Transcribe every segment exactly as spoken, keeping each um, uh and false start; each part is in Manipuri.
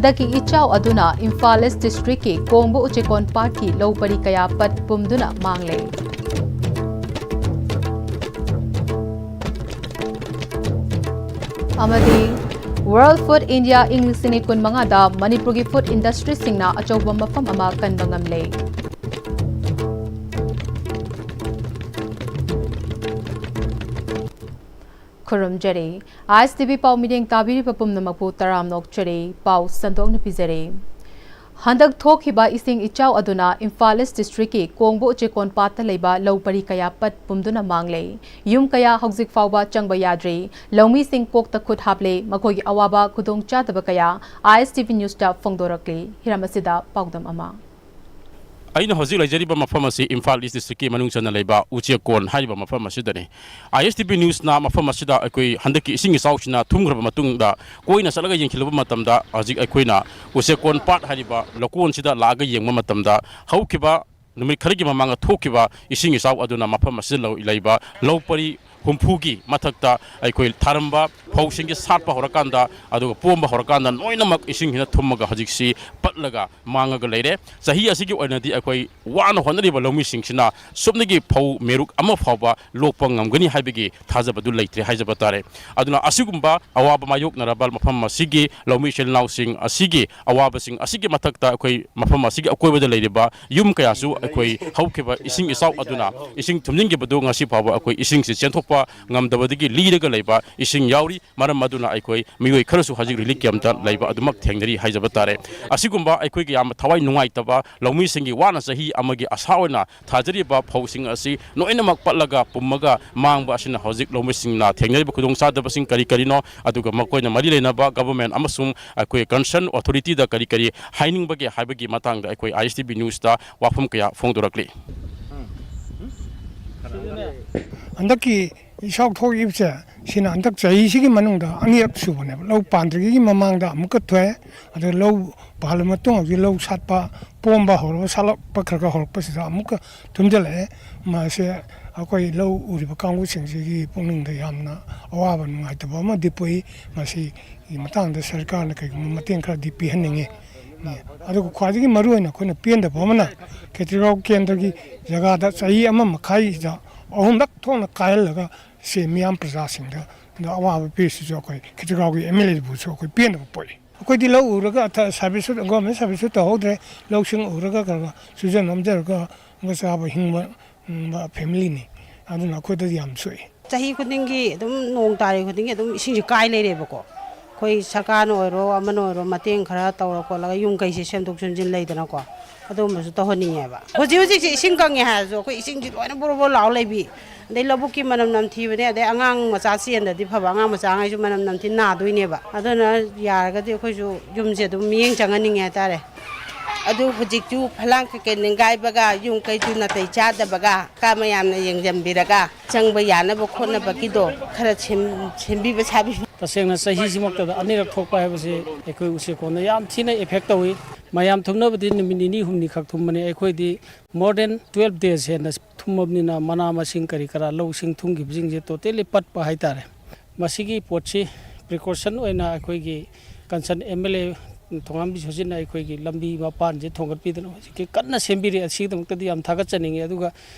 ꯍꯟꯗꯛꯀꯤ ꯏꯆꯥꯎ ꯑꯗꯨꯅ ꯏꯝꯐꯥꯜ ꯏꯁ ꯗꯤꯁꯇ꯭ꯔꯤꯛꯀꯤ ꯀꯣꯡꯕ ꯎꯆꯦꯀꯣꯟ ꯄꯥꯠꯀꯤ ꯂꯧ ꯄꯔꯤ ꯀꯌꯥ ꯄꯠ ꯄꯨꯝꯗꯨꯅ ꯃꯥꯡꯂꯦ꯫ ꯑꯃꯗꯤ World Food India ꯏꯪ ꯂꯤꯁꯤꯡ ꯑꯅꯤ ꯀꯨꯟꯃꯉꯥꯗ ꯃꯅꯤꯄꯨꯔꯒꯤ ꯐꯨꯗ ꯏꯟꯗꯁꯇ꯭ꯔꯤꯁꯤꯡꯅ ꯑꯆꯧꯕ ꯃꯐꯝ ꯑꯃ ꯀꯟꯕ ꯉꯝꯂꯦ꯫ ꯈꯨꯔꯨꯝꯖꯔꯤ꯫ ꯑꯥꯏ ꯑꯦꯁ ꯇꯤ ꯚꯤ ꯄꯥꯎ ꯃꯤꯠꯌꯦꯡ ꯇꯥꯕꯤꯔꯤꯕ ꯄꯨꯝꯅꯃꯛꯄꯨ ꯇꯔꯥꯝꯅ ꯑꯣꯛꯆꯔꯤ꯫ ꯄꯥꯎ ꯁꯟꯗꯣꯛꯅ ꯄꯤꯖꯔꯤ꯫ ꯍꯟꯗꯛ ꯊꯣꯛꯈꯤꯕ ꯏꯁꯤꯡ ꯏꯆꯥꯎ ꯑꯗꯨꯅ ꯏꯝꯐꯥꯜ ꯏꯁ ꯗꯤꯁꯇ꯭ꯔꯤꯛꯀꯤ ꯀꯣꯡꯕ ꯎꯆꯦꯀꯣꯟ ꯄꯥꯠꯇ ꯂꯩꯕ ꯂꯧ ꯄꯔꯤ ꯀꯌꯥ ꯄꯠ ꯄꯨꯝꯗꯨꯅ ꯃꯥꯡꯂꯦ꯫ ꯌꯨꯝ ꯀꯌꯥ ꯍꯧꯖꯤꯛ ꯐꯥꯎꯕ ꯆꯪꯕ ꯌꯥꯗ꯭ꯔꯤ꯫ ꯂꯧꯃꯤꯁꯤꯡ ꯀꯣꯛꯇ ꯈꯨꯠ ꯍꯥꯞꯂꯦ꯫ ꯃꯈꯣꯏꯒꯤ ꯑꯋꯥꯕ ꯈꯨꯗꯣꯡꯆꯥꯗꯕ ꯀꯌꯥ ꯑꯥꯏ ꯑꯦꯁ ꯇꯤ ꯚꯤ ꯅ꯭ꯌꯨꯁꯇ ꯐꯣꯡꯗꯣꯔꯛꯂꯤ꯫ ꯍꯤꯔꯝ ꯑꯁꯤꯗ ꯄꯥꯎꯗꯝ ꯑꯃ꯫ ꯑꯩꯅ ꯍꯧꯖꯤꯛ ꯂꯩꯖꯔꯤꯕ ꯃꯐꯝ ꯑꯁꯤ ꯏꯝꯐꯥꯜ ꯏꯁ ꯗꯤꯁꯇ꯭ꯔꯤꯛꯀꯤ ꯃꯅꯨꯡ ꯆꯟꯅ ꯂꯩꯕ ꯎꯆꯦꯛꯀꯣꯟ ꯍꯥꯏꯔꯤꯕ ꯃꯐꯝ ꯑꯁꯤꯗꯅꯤ꯫ ꯑꯥꯏ ꯑꯦꯁ ꯇꯤ ꯚꯤ ꯅ꯭ꯌꯨꯁꯅ ꯃꯐꯝ ꯑꯁꯤꯗ ꯑꯩꯈꯣꯏ ꯍꯟꯗꯛꯀꯤ ꯏꯁꯤꯡ ꯏꯆꯥꯎꯁꯤꯅ ꯊꯨꯝꯈ꯭ꯔꯕ ꯃꯇꯨꯡꯗ ꯀꯣꯏꯅ ꯆꯠꯂꯒ ꯌꯦꯡꯁꯤꯜꯂꯨꯕ ꯃꯇꯝꯗ, ꯍꯧꯖꯤꯛ ꯑꯩꯈꯣꯏꯅ ꯎꯆꯦꯛꯀꯣꯟ ꯄꯥꯠ ꯍꯥꯏꯔꯤꯕ ꯂꯧꯀꯣꯟꯁꯤꯗ ꯂꯥꯛꯑꯒ ꯌꯦꯡꯕ ꯃꯇꯝꯗ, ꯍꯧꯈꯤꯕ ꯅꯨꯃꯤꯠ ꯈꯔꯒꯤ ꯃꯃꯥꯡꯗ ꯊꯣꯛꯈꯤꯕ ꯏꯁꯤꯡ ꯏꯆꯥꯎ ꯑꯗꯨꯅ ꯃꯐꯝ ꯑꯁꯤꯗ ꯂꯧ-, ꯂꯩꯕ ꯂꯧ ꯄꯔꯤ ꯍꯨꯝꯐꯨꯒꯤ ꯃꯊꯛꯇ ꯑꯩꯈꯣꯏ ꯊꯥꯔꯝꯕ ꯐꯧꯁꯤꯡꯒꯤ ꯁꯥꯠꯄ ꯍꯧꯔꯀꯥꯟꯗ, ꯑꯗꯨꯒ ꯄꯣꯝꯕ ꯍꯧꯔꯀꯥꯟꯗ ꯂꯣꯏꯅꯃꯛ ꯏꯁꯤꯡꯁꯤꯅ ꯊꯨꯝꯃꯒ ꯍꯧꯖꯤꯛꯁꯤ ꯄꯠꯂꯒ ꯃꯥꯡꯉꯒ ꯂꯩꯔꯦ꯫ ꯆꯍꯤ ꯑꯁꯤꯒꯤ ꯑꯣꯏꯅꯗꯤ ꯑꯩꯈꯣꯏ ꯋꯥꯅ ꯍꯣꯠꯅꯔꯤꯕ ꯂꯧꯃꯤꯁꯤꯡꯁꯤꯅ ꯁꯨꯞꯅꯒꯤ ꯐꯧ ꯃꯦꯔꯨꯛ ꯑꯃ ꯐꯥꯎꯕ ꯂꯣꯛꯄ ꯉꯝꯒꯅꯤ ꯍꯥꯏꯕꯒꯤ ꯊꯥꯖꯕꯗꯨ ꯂꯩꯇ꯭ꯔꯦ ꯍꯥꯏꯖꯕ ꯇꯥꯔꯦ꯫ ꯑꯗꯨꯅ ꯑꯁꯤꯒꯨꯝꯕ ꯑꯋꯥꯕ ꯃꯥꯌꯣꯛꯅꯔꯕ ꯃꯐꯝ ꯑꯁꯤꯒꯤ ꯂꯧꯃꯤ ꯏꯆꯤꯜ ꯏꯅꯥꯎꯁꯤꯡ ꯑꯁꯤꯒꯤ ꯑꯋꯥꯕꯁꯤꯡ ꯑꯁꯤꯒꯤ ꯃꯊꯛꯇ ꯑꯩꯈꯣꯏ ꯃꯐꯝ ꯑꯁꯤꯒꯤ ꯑꯀꯣꯏꯕꯗ ꯂꯩꯔꯤꯕ ꯌꯨꯝ ꯀꯌꯥꯁꯨ ꯑꯩꯈꯣꯏ ꯍꯧꯈꯤꯕ ꯏꯁꯤꯡ ꯏꯆꯥꯎ ꯑꯗꯨꯅ ꯏꯁꯤꯡ ꯊꯨꯝꯖꯤꯟꯈꯤꯕꯗꯨ ꯉꯁꯤ ꯐꯥꯎꯕ ꯑꯩꯈꯣꯏ ꯏꯁꯤꯡꯁꯤ ꯆꯦꯟꯊꯣꯛꯄ ꯉꯝꯗꯕꯗꯒꯤ ꯂꯤꯔꯒ ꯂꯩꯕ ꯏꯁꯤꯡ ꯌꯥꯎꯔꯤ꯫ ꯃꯔꯝ ꯑꯗꯨꯅ ꯑꯩꯈꯣꯏ ꯃꯤꯑꯣꯏ ꯈꯔꯁꯨ ꯍꯧꯖꯤꯛ ꯔꯤꯂꯤꯐ ꯀꯦꯝꯞꯇ ꯂꯩꯕ ꯑꯗꯨꯃꯛ ꯊꯦꯡꯅꯔꯤ ꯍꯥꯏꯖꯕ ꯇꯥꯔꯦ꯫ ꯑꯁꯤꯒꯨꯝꯕ ꯑꯩꯈꯣꯏꯒꯤ ꯌꯥꯝꯅ ꯊꯋꯥꯏ ꯅꯨꯡꯉꯥꯏꯇꯕ ꯂꯧꯃꯤꯁꯤꯡꯒꯤ ꯋꯥꯅ ꯆꯍꯤ ꯑꯃꯒꯤ ꯑꯁꯥ ꯑꯣꯏꯅ ꯊꯥꯖꯔꯤꯕ ꯐꯧꯁꯤꯡ ꯑꯁꯤ ꯂꯣꯏꯅꯃꯛ ꯄꯠꯂꯒ ꯄꯨꯝꯃꯒ ꯃꯥꯡꯕ ꯑꯁꯤꯅ ꯍꯧꯖꯤꯛ ꯂꯧꯃꯤꯁꯤꯡꯅ ꯊꯦꯡꯅꯔꯤꯕ ꯈꯨꯗꯣꯡꯆꯥꯗꯕꯁꯤꯡ ꯀꯔꯤ ꯀꯔꯤꯅꯣ, ꯑꯗꯨꯒ ꯃꯈꯣꯏꯅ ꯃꯔꯤ ꯂꯩꯅꯕ ꯒꯚꯔꯟꯃꯦꯟꯠ ꯑꯃꯁꯨꯡ ꯑꯩꯈꯣꯏ ꯀꯟꯁꯔꯟ ꯑꯣꯊꯣꯔꯤꯇꯤꯗ ꯀꯔꯤ ꯀꯔꯤ ꯍꯥꯏꯅꯤꯡꯕꯒꯦ ꯍꯥꯏꯕꯒꯤ ꯃꯇꯥꯡꯗ ꯑꯩꯈꯣꯏ ꯑꯥꯏ ꯑꯦꯁ ꯇꯤ ꯚꯤ ꯅ꯭ꯌꯨꯁꯇ ꯋꯥꯐꯝ ꯀꯌꯥ ꯐꯣꯡꯗꯣꯔꯛꯂꯤ꯫ ꯍꯟꯗꯛꯀꯤ ꯏꯁꯥꯎ ꯊꯣꯛꯏꯕꯁꯦ ꯁꯤꯅ ꯍꯟꯗꯛ ꯆꯍꯤꯁꯤꯒꯤ ꯃꯅꯨꯡꯗ ꯑꯅꯤꯔꯛ ꯁꯨꯕꯅꯦꯕ꯫ ꯂꯧ ꯄꯥꯟꯗ꯭ꯔꯤꯉꯩꯒꯤ ꯃꯃꯥꯡꯗ ꯑꯃꯨꯛꯀ ꯊꯣꯛꯑꯦ, ꯑꯗꯨꯒ ꯂꯧ ꯄꯥꯜꯂ ꯃꯇꯨꯡ ꯍꯧꯖꯤꯛ ꯂꯧ ꯁꯥꯠꯄ, ꯄꯣꯝꯕ ꯍꯧꯔꯕ, ꯁꯥꯠꯂꯛꯄ ꯈꯔ ꯈꯔ ꯍꯧꯔꯛꯄꯁꯤꯗ ꯑꯃꯨꯛꯀ ꯊꯨꯝꯖꯤꯜꯂꯛꯑꯦ꯫ ꯃꯁꯦ ꯑꯩꯈꯣꯏ ꯂꯧ ꯎꯔꯤꯕ ꯀꯥꯡꯕꯨꯁꯤꯡꯁꯤꯒꯤ ꯄꯨꯛꯅꯤꯡꯗ ꯌꯥꯝꯅ ꯑꯋꯥꯕ ꯅꯨꯡꯉꯥꯏꯇꯕ ꯑꯃꯗꯤ ꯄꯣꯛꯏ꯫ ꯃꯁꯤꯒꯤ ꯃꯇꯥꯡꯗ ꯁꯔꯀꯥꯔꯅ ꯀꯩꯒꯨꯝꯕ ꯃꯇꯦꯡ ꯈꯔꯗꯤ ꯄꯤꯍꯟꯅꯤꯡꯉꯤ꯫ ꯑꯗꯨꯒ ꯈ꯭ꯋꯥꯏꯗꯒꯤ ꯃꯔꯨꯑꯣꯏꯅ ꯑꯩꯈꯣꯏꯅ ꯄꯦꯟꯗꯕ ꯑꯃꯅ ꯈꯦꯇ꯭ꯔꯤꯒꯥꯎ ꯀꯦꯟꯗ꯭ꯔꯒꯤ ꯖꯒꯥꯗ ꯆꯍꯤ ꯑꯃ ꯃꯈꯥꯏꯁꯤꯗ ꯑꯍꯨꯝꯂꯛ ꯊꯣꯛꯅ ꯀꯥꯏꯍꯜꯂꯒ ꯁꯤ ꯃꯤꯌꯥꯝ ꯄ꯭ꯔꯖꯥꯁꯤꯡꯗ ꯑꯋꯥꯕ ꯄꯤꯔꯤꯁꯤꯁꯨ ꯑꯩꯈꯣꯏ ꯈꯦꯇ꯭ꯔꯤꯒꯥꯎꯒꯤ ꯑꯦꯝ ꯑꯦꯜ ꯑꯦꯕꯨꯁꯨ ꯑꯩꯈꯣꯏ ꯄꯦꯟꯗꯕ ꯄꯣꯛꯏ꯫ ꯑꯩꯈꯣꯏꯗꯤ ꯂꯧ ꯎꯔꯒ ꯑꯊ-, ꯁꯥꯔꯚꯤꯁꯁꯨ, ꯒꯣꯔꯃꯦꯟ ꯁꯥꯔꯚꯤꯁꯁꯨ ꯇꯧꯍꯧꯗ꯭ꯔꯦ꯫ ꯂꯧꯁꯤꯡ ꯎꯔꯒ ꯈꯔ ꯈꯔ ꯁꯨꯖ ꯅꯣꯝꯖꯔꯒ ꯆꯥꯕ ꯍꯤꯡꯕ, ꯎꯝ, ꯐꯦꯃꯤꯂꯤꯅꯤ꯫ ꯑꯗꯨꯅ ꯑꯩꯈꯣꯏꯗꯗꯤ ꯌꯥꯝ ꯁꯣꯛꯏ꯫ ꯆꯍꯤ ꯈꯨꯗꯤꯡꯒꯤ ꯑꯗꯨꯝ ꯅꯣꯡ ꯇꯥꯔꯤ ꯈꯨꯗꯤꯡꯒꯤ ꯑꯗꯨꯝ ꯏꯁꯤꯡꯁꯦ ꯀꯥꯏ ꯂꯩꯔꯦꯕꯀꯣ꯫ ꯑꯩꯈꯣꯏ ꯁꯔꯀꯥꯔꯅ ꯑꯣꯏꯔꯣ, ꯑꯃꯅ ꯑꯣꯏꯔꯣ, ꯃꯇꯦꯡ ꯈꯔ ꯇꯧꯔ ꯈꯣꯠꯂꯒ ꯌꯨꯝ ꯀꯩꯁꯦ ꯁꯦꯝꯗꯣꯛ ꯁꯦꯝꯖꯤꯟ ꯂꯩꯗꯅꯀꯣ, ꯑꯗꯨꯒꯨꯝꯕꯁꯨ ꯇꯧꯍꯟꯅꯤꯡꯉꯦꯕ꯫ ꯍꯧꯖꯤꯛ ꯍꯧꯖꯤꯛꯁꯦ ꯏꯁꯤꯡ ꯀꯪꯉꯦ ꯍꯥꯏꯔꯁꯨ ꯑꯩꯈꯣꯏ ꯏꯁꯤꯡꯁꯤ ꯂꯣꯏꯅ ꯕꯣꯔꯣ ꯕꯣꯔꯣ ꯂꯥꯎ ꯂꯩꯕꯤ, ꯑꯗꯩ ꯂꯧꯕꯨꯛꯀꯤ ꯃꯅꯝ ꯅꯝꯊꯤꯕꯅꯦ, ꯑꯗꯩ ꯑꯉꯥꯡ ꯃꯆꯥ ꯆꯦꯟꯗꯗꯤ ꯐꯕ, ꯑꯉꯥꯡ ꯃꯆꯥꯉꯩꯁꯨ ꯃꯅꯝ ꯅꯝꯊꯤ ꯅꯥꯗꯣꯏꯅꯦꯕ꯫ ꯑꯗꯨꯅ ꯌꯥꯔꯒꯗꯤ ꯑꯩꯈꯣꯏꯁꯨ ꯌꯨꯝꯁꯦ ꯑꯗꯨꯝ ꯃꯤꯠꯌꯦꯡ ꯆꯪꯍꯟꯅꯤꯡꯉꯦ ꯍꯥꯏꯇꯥꯔꯦ꯫ ꯑꯗꯨ ꯍꯧꯖꯤꯛꯁꯨ ꯐꯂꯥꯡ ꯀꯩꯀꯩ ꯅꯤꯡꯒꯥꯏꯕꯒ, ꯌꯨꯝ ꯀꯩꯁꯨ ꯅꯥꯇꯩ ꯆꯥꯗꯕꯒ, ꯀꯥ ꯃꯌꯥꯝꯅ ꯌꯦꯡꯁꯤꯟꯕꯤꯔꯒ ꯆꯪꯕ ꯌꯥꯅꯕ ꯈꯣꯠꯅꯕꯒꯤꯗꯣ ꯈꯔ ꯁꯦꯝ-, ꯁꯦꯝꯕꯤꯕ ꯁꯥꯕꯤꯕ꯫ ꯇꯁꯦꯡꯅ ꯆꯍꯤꯁꯤꯃꯛꯇꯗ ꯑꯅꯤꯔꯛ ꯊꯣꯛꯄ ꯍꯥꯏꯕꯁꯤ ꯑꯩꯈꯣꯏ ꯎꯆꯦꯛꯀꯣꯟꯗ ꯌꯥꯝ ꯊꯤꯅ effect ꯇꯧꯏ꯫ ꯃꯌꯥꯝ ꯊꯨꯝꯅꯕꯗꯤ ꯅꯨꯃꯤꯠ ꯅꯤꯅꯤ ꯍꯨꯝꯅꯤ ꯈꯛ ꯊꯨꯝꯕꯅꯤ, ꯑꯩꯈꯣꯏꯗꯤ more than twelve days ꯍꯦꯟꯅ ꯊꯨꯝꯃꯕꯅꯤꯅ ꯃꯅꯥ ꯃꯁꯤꯡ ꯀꯔꯤ ꯀꯔꯥ ꯂꯧꯁꯤꯡ ꯊꯨꯝꯈꯤꯕꯁꯤꯡꯁꯦ totally ꯄꯠꯄ ꯍꯥꯏꯇꯥꯔꯦ꯫ ꯃꯁꯤꯒꯤ ꯄꯣꯠꯁꯤ precaution ꯑꯣꯏꯅ ꯑꯩꯈꯣꯏꯒꯤ concern M L A ꯊꯣꯉꯥꯝꯕꯤ ꯁꯨꯖꯤꯠꯅ ꯑꯩꯈꯣꯏꯒꯤ ꯂꯝꯕꯤ ꯃꯄꯥꯟꯁꯦ ꯊꯣꯡꯒꯠꯄꯤꯗꯅ ꯍꯧꯖꯤꯛꯀꯤ ꯀꯟꯅ ꯁꯦꯝꯕꯤꯔꯤ꯫ ꯑꯁꯤꯒꯤꯗꯃꯛꯇꯗꯤ ꯌꯥꯝ ꯊꯥꯒꯠꯆꯅꯤꯡꯉꯤ꯫ ꯑꯗꯨꯒ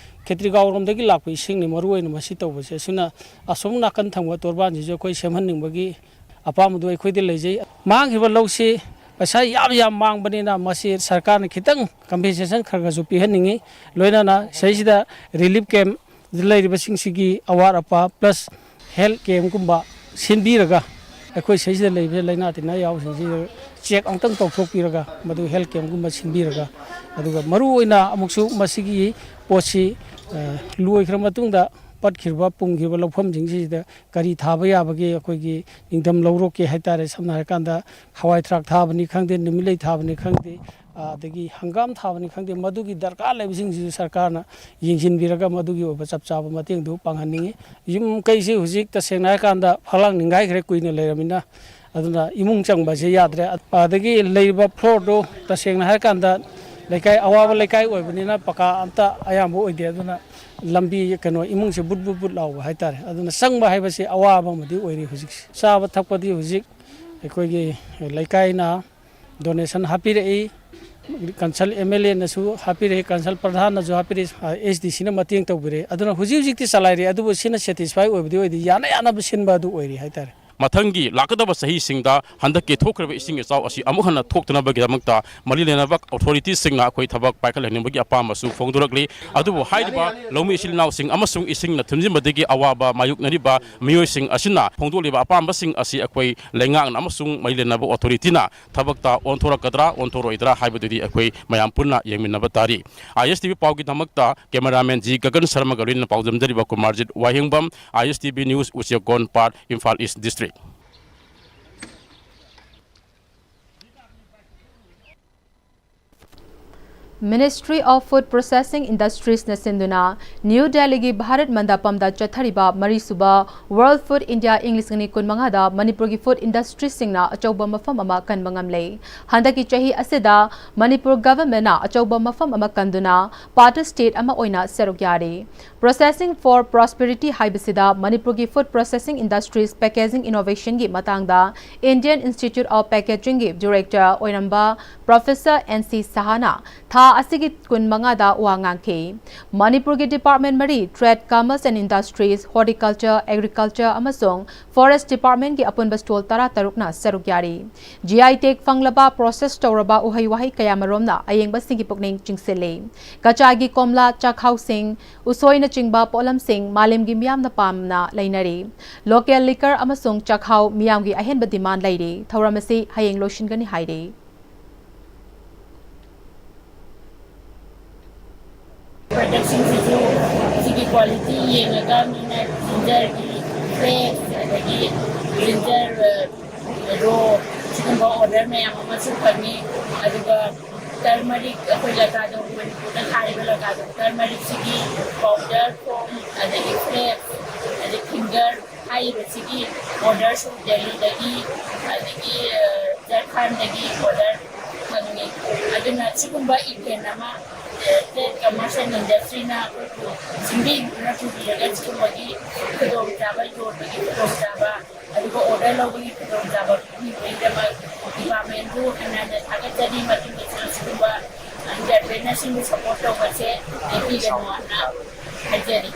ꯈꯦꯇ꯭ꯔꯤꯒꯥꯎꯔꯣꯝꯗꯒꯤ ꯂꯥꯛꯄ ꯏꯁꯤꯡꯅꯤ ꯃꯔꯨ ꯑꯣꯏꯅ ꯃꯁꯤ ꯇꯧꯕꯁꯦ꯫ ꯑꯁꯨꯝꯅ ꯑꯁꯣꯝ ꯅꯥꯀꯟ ꯊꯪꯕ ꯇꯣꯔꯕꯥꯟꯁꯤꯁꯨ ꯑꯩꯈꯣꯏ ꯁꯦꯝꯍꯟꯅꯤꯡꯕꯒꯤ ꯑꯄꯥꯝꯕꯗꯨ ꯑꯩꯈꯣꯏꯗ ꯂꯩꯖꯩ꯫ ꯃꯥꯡꯈꯤꯕ ꯂꯧꯁꯤ ꯄꯩꯁꯥ ꯌꯥꯝ ꯌꯥꯝ ꯃꯥꯡꯕꯅꯤꯅ ꯃꯁꯤ ꯁꯔꯀꯥꯔꯅ ꯈꯤꯇꯪ compensation ꯈꯔ ꯈꯔꯁꯨ ꯄꯤꯍꯟꯅꯤꯡꯉꯤ꯫ ꯂꯣꯏꯅꯅ ꯁꯤꯗꯩꯁꯤꯗ relief camp ꯗ ꯂꯩꯔꯤꯕꯁꯤꯡꯁꯤꯒꯤ ꯑꯋꯥꯠ ꯑꯄꯥ plus health camp ꯀꯨꯝꯕ ꯁꯤꯟꯕꯤꯔꯒ ꯑꯩꯈꯣꯏ ꯁꯤꯗꯩꯁꯤꯗ ꯂꯩꯔꯤꯕ ꯂꯥꯏꯅꯥ ꯇꯤꯟꯅꯥ ꯌꯥꯎꯕꯁꯤꯡꯁꯤ check ꯑꯃꯨꯛꯇꯪ ꯇꯧꯊꯣꯛꯄꯤꯔꯒ ꯃꯗꯨ health camp ꯀꯨꯝꯕ ꯁꯤꯟꯕꯤꯔꯒ, ꯑꯗꯨꯒ ꯃꯔꯨ ꯑꯣꯏꯅ ꯑꯃꯨꯛꯁꯨ ꯃꯁꯤꯒꯤ ꯄꯣꯠꯁꯤ, ꯑ, ꯂꯣꯏꯈ꯭ꯔ ꯃꯇꯨꯡꯗ ꯄꯠꯈꯤꯕ ꯄꯨꯝꯈꯤꯕ ꯂꯧꯐꯝꯁꯤꯡꯁꯤꯗ ꯀꯔꯤ ꯊꯥꯕ ꯌꯥꯕꯒꯦ, ꯑꯩꯈꯣꯏꯒꯤ ꯅꯤꯡꯊꯝ ꯂꯧꯔꯣꯛꯀꯤ ꯍꯥꯏꯇꯥꯔꯦ, ꯁꯝꯅ ꯍꯥꯏꯔꯀꯥꯟꯗ ꯍꯋꯥꯏ ꯊꯔꯥꯛ ꯊꯥꯕꯅꯤ ꯈꯪꯗꯦ, ꯅꯨꯃꯤꯠꯂꯩ ꯊꯥꯕꯅꯤ ꯈꯪꯗꯦ, ꯑꯗꯒꯤ ꯍꯪꯒꯥꯝ ꯊꯥꯕꯅꯤ ꯈꯪꯗꯦ, ꯃꯗꯨꯒꯤ ꯗꯔꯀꯥꯔ ꯂꯩꯕꯁꯤꯡꯁꯤꯁꯨ ꯁꯔꯀꯥꯔꯅ ꯌꯦꯡꯁꯤꯟꯕꯤꯔꯒ ꯃꯗꯨꯒꯤ ꯑꯣꯏꯕ ꯆꯞ ꯆꯥꯕ ꯃꯇꯦꯡꯗꯨ ꯄꯥꯡꯍꯟꯅꯤꯡꯏ꯫ ꯌꯨꯝ ꯀꯩꯁꯤ ꯍꯧꯖꯤꯛ ꯇꯁꯦꯡꯅ ꯍꯥꯏꯔꯀꯥꯟꯗ ꯐꯛꯂꯥꯡ ꯅꯤꯡꯒꯥꯏꯈ꯭ꯔꯦ ꯀꯨꯏꯅ ꯂꯩꯔꯃꯤꯅ, ꯑꯗꯨꯅ ꯏꯃꯨꯡ ꯆꯪꯕꯁꯦ ꯌꯥꯗ꯭ꯔꯦ꯫ ꯑꯗꯒꯤ ꯂꯩꯔꯤꯕ floorꯗꯨ ꯇꯁꯦꯡꯅ ꯍꯥꯏꯔꯀꯥꯟꯗ ꯂꯩꯀꯥꯏ, ꯑꯋꯥꯕ ꯂꯩꯀꯥꯏ ꯑꯣꯏꯕꯅꯤꯅ ꯄꯀꯥ ꯑꯝꯇ ꯑꯌꯥꯝꯕ ꯑꯣꯏꯗꯦ꯫ ꯑꯗꯨꯅ ꯂꯝꯕꯤ, ꯀꯩꯅꯣ, ꯏꯃꯨꯡꯁꯦ ꯕꯨꯠ ꯕꯨꯠ ꯕꯨꯠ ꯂꯥꯎꯕ ꯍꯥꯏꯇꯥꯔꯦ꯫ ꯑꯗꯨꯅ ꯆꯪꯕ ꯍꯥꯏꯕꯁꯤ ꯑꯋꯥꯕ ꯑꯃꯗꯤ ꯑꯣꯏꯔꯤ꯫ ꯍꯧꯖꯤꯛꯁꯦ ꯆꯥꯕ ꯊꯛꯄꯗꯤ ꯍꯧꯖꯤꯛ ꯑꯩꯈꯣꯏꯒꯤ ꯂꯩꯀꯥꯏꯅ donation ꯍꯥꯞꯄꯤꯔꯛꯏ, ꯀꯟꯁꯜ MLAꯅꯁꯨ ꯍꯥꯞꯄꯤꯔꯛꯏ, ꯀꯟꯁꯜ ꯄ꯭ꯔꯙꯥꯟꯅꯁꯨ ꯍꯥꯞꯄꯤꯔꯛꯏ, SDCꯅ ꯃꯇꯦꯡ ꯇꯧꯕꯤꯔꯛꯏ꯫ ꯑꯗꯨꯅ ꯍꯧꯖꯤꯛ ꯍꯧꯖꯤꯛꯇꯤ ꯆꯂꯥꯏꯔꯤ, ꯑꯗꯨꯕꯨ ꯁꯤꯅ satisfy ꯑꯣꯏꯕꯗꯤ ꯑꯣꯏꯗꯦ, ꯌꯥꯅ ꯌꯥꯅꯕ ꯁꯤꯟꯕ ꯑꯗꯨ ꯑꯣꯏꯔꯤ ꯍꯥꯏꯇꯥꯔꯦ꯫ ꯃꯊꯪꯒꯤ ꯂꯥꯛꯀꯗꯕ ꯆꯍꯤꯁꯤꯡꯗ ꯍꯟꯗꯛꯀꯤ ꯊꯣꯛꯈ꯭ꯔꯤꯕ ꯏꯁꯤꯡ ꯏꯆꯥꯎ ꯑꯁꯤ ꯑꯃꯨꯛ ꯍꯟꯅ ꯊꯣꯛꯇꯅꯕꯒꯤꯗꯃꯛꯇ ꯃꯔꯤ ꯂꯩꯅꯕ authorityꯁꯤꯡꯅ ꯑꯩꯈꯣꯏ ꯊꯕꯛ ꯄꯥꯏꯈꯠꯍꯟꯅꯤꯡꯕꯒꯤ ꯑꯄꯥꯝꯕꯁꯨ ꯐꯣꯡꯗꯣꯔꯛꯂꯤ꯫ ꯑꯗꯨꯕꯨ ꯍꯥꯏꯔꯤꯕ ꯂꯧꯃꯤ ꯏꯆꯤꯜ ꯏꯅꯥꯎꯁꯤꯡ ꯑꯃꯁꯨꯡ ꯏꯁꯤꯡꯅ ꯊꯨꯝꯖꯤꯟꯕꯗꯒꯤ ꯑꯋꯥꯕ ꯃꯥꯌꯣꯛꯅꯔꯤꯕ ꯃꯤꯑꯣꯏꯁꯤꯡ ꯑꯁꯤꯅ ꯐꯣꯡꯗꯣꯛꯂꯤꯕ ꯑꯄꯥꯝꯕꯁꯤꯡ ꯑꯁꯤ ꯑꯩꯈꯣꯏ ꯂꯩꯉꯥꯛꯅ ꯑꯃꯁꯨꯡ ꯃꯔꯤ ꯂꯩꯅꯕ authorityꯅ ꯊꯕꯛꯇ ꯑꯣꯟꯊꯣꯔꯛꯀꯗ꯭ꯔꯥ ꯑꯣꯟꯊꯣꯔꯛꯑꯣꯏꯗ꯭ꯔꯥ ꯍꯥꯏꯕꯗꯨꯗꯤ ꯑꯩꯈꯣꯏ ꯃꯌꯥꯝ ꯄꯨꯟꯅ ꯌꯦꯡꯃꯤꯟꯅꯕ ꯇꯥꯔꯤ꯫ ISTV ꯄꯥꯎꯒꯤꯗꯃꯛꯇ cameraman G ꯒꯒꯟ ꯁꯔꯃꯒ ꯂꯣꯏꯅꯅ ꯄꯥꯎꯗꯝꯖꯔꯤꯕ ꯀꯨꯃꯥꯔꯖꯤꯠ ꯋꯥꯍꯦꯡꯕꯝ, ISTV News, ꯎꯆꯦꯛꯀꯣꯟ ꯄꯥꯠ, Imphal East District꯫ Ministry of Food Processing Industriesꯅ ꯁꯤꯟꯗꯨꯅ ꯅ꯭ꯌꯨ ꯗꯦꯜꯂꯤꯒꯤ ꯚꯥꯔꯠ ꯃꯟꯗꯄꯝꯗ ꯆꯠꯊꯔꯤꯕ ꯃꯔꯤꯁꯨꯕ World Food India ꯏꯪ ꯂꯤꯁꯤꯡ ꯑꯅꯤ ꯀꯨꯟꯃꯉꯥꯗ ꯃꯅꯤꯄꯨꯔꯒꯤ food industriesꯁꯤꯡꯅ ꯑꯆꯧꯕ ꯃꯐꯝ ꯑꯃ ꯀꯟꯕ ꯉꯝꯂꯦ꯫ ꯍꯟꯗꯛꯀꯤ ꯆꯍꯤ ꯑꯁꯤꯗ ꯃꯅꯤꯄꯨꯔ governmentꯅ ꯑꯆꯧꯕ ꯃꯐꯝ ꯑꯃ ꯀꯟꯗꯨꯅ partner state ꯑꯃ ꯑꯣꯏꯅ ꯁꯔꯨꯛ ꯌꯥꯔꯤ꯫ Processing for Prosperity ꯍꯥꯏꯕꯁꯤꯗ ꯃꯅꯤꯄꯨꯔꯒꯤ food processing industries packaging innovationꯒꯤ ꯃꯇꯥꯡꯗ Indian Institute of Packagingꯒꯤ director ꯑꯣꯏꯔꯝꯕ Professor N C ꯁꯍꯥꯅ ꯊꯥ ꯑꯁꯤꯒꯤ ꯀꯨꯟꯃꯉꯥꯗ ꯋꯥ ꯉꯥꯡꯈꯤ꯫ ꯃꯅꯤꯄꯨꯔꯒꯤ department ꯃꯔꯤ, Trade, Commerce and Industries, Horticulture, Agriculture ꯑꯃꯁꯨꯡ Forest departmentꯀꯤ ꯑꯄꯨꯟꯕ stall ꯇꯔꯥꯇꯔꯨꯛꯅ ꯁꯔꯨꯛ ꯌꯥꯔꯤ꯫ GI tag ꯐꯪꯂꯕ process ꯇꯧꯔꯕ ꯎꯍꯩ ꯋꯥꯍꯩ ꯀꯌꯥꯃꯔꯣꯝꯅ ꯑꯌꯦꯡꯕꯁꯤꯡꯒꯤ ꯄꯨꯛꯅꯤꯡ ꯆꯤꯡꯁꯤꯜꯂꯤ꯫ ꯀꯆꯥꯒꯤ ꯀꯣꯝꯂꯥ, ꯆꯥꯛꯍꯥꯎꯁꯤꯡ, ꯎꯁꯣꯏꯅꯆꯤꯡꯕ ꯄꯣꯠꯂꯝꯁꯤꯡ ꯃꯥꯂꯦꯝꯒꯤ ꯃꯤꯌꯥꯝꯅ ꯄꯥꯝꯅ ꯂꯩꯅꯔꯤ꯫ Local liquor ꯑꯃꯁꯨꯡ ꯆꯥꯛꯍꯥꯎ ꯃꯤꯌꯥꯝꯒꯤ ꯑꯍꯦꯟꯕ demand ꯂꯩꯔꯤ꯫ ꯊꯧꯔꯝ ꯑꯁꯤ ꯍꯌꯦꯡ ꯂꯣꯏꯁꯤꯟꯒꯅꯤ ꯍꯥꯏꯔꯤ꯫ Productꯁꯤꯡꯁꯤꯁꯨ ꯁꯤꯒꯤ quality ꯌꯦꯡꯉꯒ ꯃꯤꯅ gingerꯒꯤ paste, ꯑꯗꯒꯤ ginger, ꯑ, raw, ꯁꯤꯒꯨꯝꯕ order ꯃꯌꯥꯝ ꯑꯃꯁꯨ ꯐꯪꯉꯤ꯫ ꯑꯗꯨꯒ ꯇꯔꯃꯔꯤꯛ, ꯑꯩꯈꯣꯏ ꯂꯒꯥꯗꯣꯡ, ꯃꯅꯤꯄꯨꯔꯗ ꯊꯥꯔꯤꯕ ꯂꯒꯥꯗꯣꯡ ꯇꯔꯃꯔꯤꯛꯁꯤꯒꯤ ꯄꯥꯎꯗꯔ ꯐꯣꯝ, ꯑꯗꯒꯤ ꯐ꯭ꯂꯦꯛꯁ, ꯑꯗꯩ ꯐꯤꯡꯒꯔ ꯍꯥꯏꯔꯤꯕꯁꯤꯒꯤ ꯑꯣꯔꯗꯔꯁꯨ ꯗꯦꯜꯂꯤꯗꯒꯤ, ꯑꯗꯒꯤ ꯖꯔꯈꯥꯟꯗꯒꯤ ꯑꯣꯔꯗꯔ ꯐꯪꯉꯤ꯫ ꯑꯗꯨꯅ ꯁꯤꯒꯨꯝꯕ ꯏꯚꯦꯟ ꯑꯃ ꯇ꯭ꯔꯦꯗ ꯀꯃꯔꯁ ꯑꯦꯟ ꯏꯟꯗꯁꯇ꯭ꯔꯤꯅ ꯑꯩꯈꯣꯏꯕꯨ ꯁꯤꯟꯕꯤꯗꯨꯅ ꯄꯨꯕꯤꯔꯒ ꯁꯤꯒꯨꯝꯕꯒꯤ ꯈꯨꯗꯣꯡꯆꯥꯕ, ꯌꯣꯟꯕꯒꯤ ꯈꯨꯗꯣꯡꯆꯥꯕ, ꯑꯗꯨꯒ ꯑꯣꯔꯗꯔ ꯂꯧꯕꯒꯤ ꯈꯨꯗꯣꯡꯆꯥꯕ ꯄꯤꯕꯤꯕꯒꯤꯗꯃꯛ ꯗꯤꯄꯥꯔꯠꯃꯦꯟꯕꯨ ꯍꯟꯅ ꯍꯟꯅ ꯊꯥꯒꯠꯆꯔꯤ꯫ ꯃꯇꯨꯡꯗꯁꯨ ꯑꯁꯤꯒꯨꯝꯕ ꯏꯟꯇꯔꯄ꯭ꯔꯦꯅꯔꯁꯤꯡꯕꯨ ꯁꯄꯣꯔꯠ ꯇꯧꯕꯁꯦ ꯂꯦꯞꯄꯤꯒꯅꯨ ꯍꯥꯏꯅ ꯍꯥꯏꯖꯔꯤ꯫